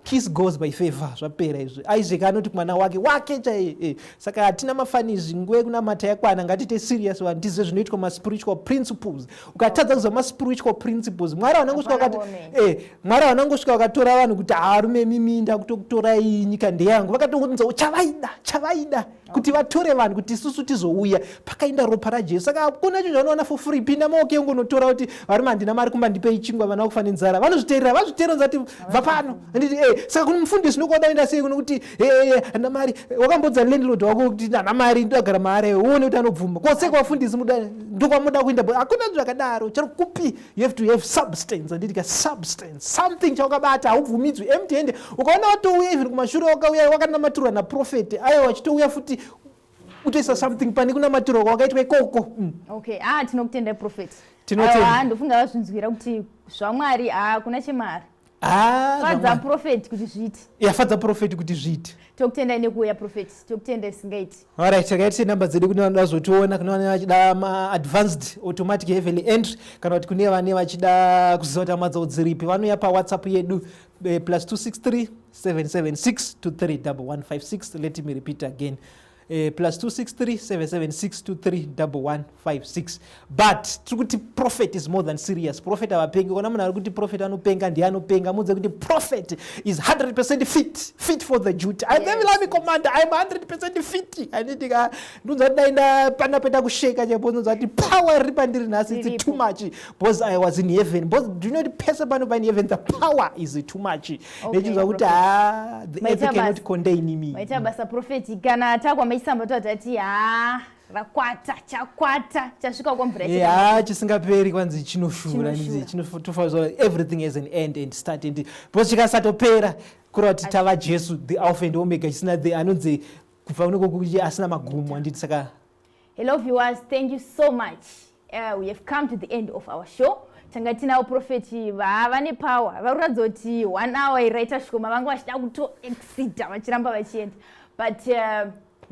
kiss goes by favor. Zvapera izvi. Isaac anoti mwana wake wake chaiye. Saka hatina mafunnies, nguva yekunamata yakwana. Ngatiite serious vanhu, tizive zvinoitwa maspiritual principles. Ukatadza kuziva maspiritual principles, Mwari havanangosvika Hapana vakati comment. Mwari havanangosvika vakatora vanhu kuti harume mimi ndakutokutorai, nyika ndeyangu. Vakatounza chavaida, chavaida kuti vatore vanhu kuti isusu tizouya pakaenda ropa raJesu. Saka hakuna chinhu chavanowana for free. Pinda maoko ungonotora kuti varume handina mari kumba, ndipei chingwa, vana vakufa nenzara. Vanozviteerera, vazviteerera kuti bva pano handiti? Saka kune mufundisi unokuda kuenda sei kunokuti handina mari? Wakambodza landlord wako kuti handina mari, ndogara maari, uone kuti anobvuma koseka. Vafundisi ndokwamuda kuenda, hakuna zvakadaro. Chero kupi you have to have substance handiti ka? Substance, something chawakabata. Haubvumidzwi empty hand. Ukaona watouya even kumashure wakauya wakanamatirwa naprofeti, aiwa, wachitouya futi utoisa something pane kunamatirwa kwakaitwa ikoko. Okay, ah, tinokutenda, prophet. Tinotenda. Aiwa, ndofunga vazvinzwira kuti zvaMwari hakuna chemari. Ah, fadza zvaMwari. Prophet kuti zviite. Yafadza prophet kuti zviite. Tokutendai nekuuya, prophet. Tokutenda isingaiti. Alright, takaitise namba dzedu kune vanoda kuzotiona, kune vane vachida maadvanced automatic heavenly entry kana kuti kune vane vachida kuziva kuti hama dzavo dziripi, vanouya paWhatsApp yedu, +263 776 231156. Let me repeat again, +263 776 231156. But tiri kuti prophet is more than serious. Prophet havapengi. Kona munhu ari kuti prophet anopenga, ndiye anopenga. Mudze kuti prophet is 100% fit for the duty. I'm the army commander, I'm 100% fit handiti ka? Ndonzwa kuti dai ndapana penda kusheka chaipo. Ndonzwa kuti power riri pandiri nhasi, it's Riripo. too much because I was in heaven, because do you know kuti pese pano pa in heaven the power is too much. Nechinzwa kuti prophet. ha, the earth Maita cannot basa. contain me. Maita basa, prophet. Kana takwa maisamba tati ha, rakwata chakwata chasvika kwamvura. Ya, chisingaperi kwanzi chinoshura. Chinoshura. Chinotofanira. Everything has an end and start and because chikasatopera kureva kuti tava Jesu, the Alpha and Omega, chisina the anonzi kubva kuneko asina magumo handiti? Saka Hello viewers, thank you so much. We have come to the end of our show. Tanga tinawo prophet vava nepower, vari kuratidza kuti one hour iraita shoma, vanga vachida kutoexida vachiramba vachienda, but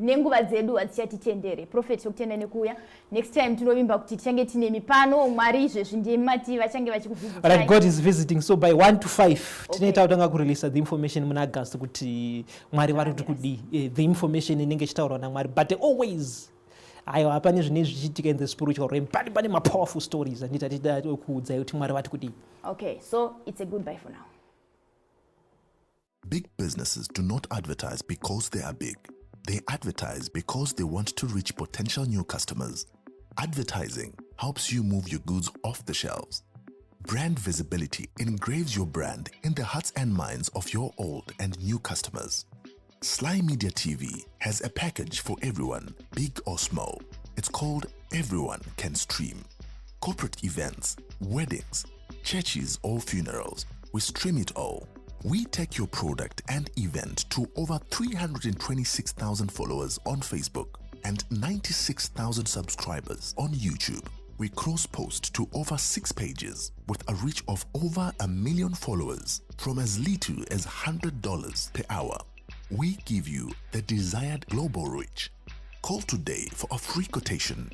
nenguva dzedu hadzichatitendere. Prophet, tokutenda nekuuya. Next time tinovimba kuti tichange tinemi pano. Mwari izvezvi ndemati vachange vachikuvisitai. Right, God is visiting, so by 1 to 5 tinoita kutanga kureleasa the information muna August kuti Mwari vari kuti kudii. The information inenge ichitaurwa naMwari, but always aiwa, hapane zvinenge zvichiitika in the spiritual realm. Pane mapowerful stories anditi atida kuudzai kuti Mwari vati kudii. Okay, so it's a goodbye for now. Big businesses do not advertise because they are big. They advertise because they want to reach potential new customers. Advertising helps you move your goods off the shelves. Brand visibility engraves your brand in the hearts and minds of your old and new customers. Sly Media TV has a package for everyone, big or small. It's called Everyone Can Stream. Corporate events, weddings, churches, or funerals, we stream it all. We take your product and event to over 326,000 followers on Facebook and 96,000 subscribers on YouTube. We cross post to over six pages with a reach of over 1 million followers from as little as $100 per hour. We give you the desired global reach. Call today for a free quotation,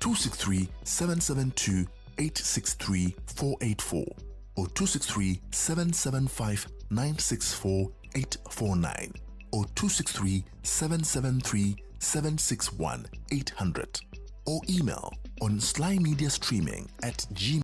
263 772 863 484 or 263 775 964 849 or 263 773 761 800 or email on slymediastreaming@gmail.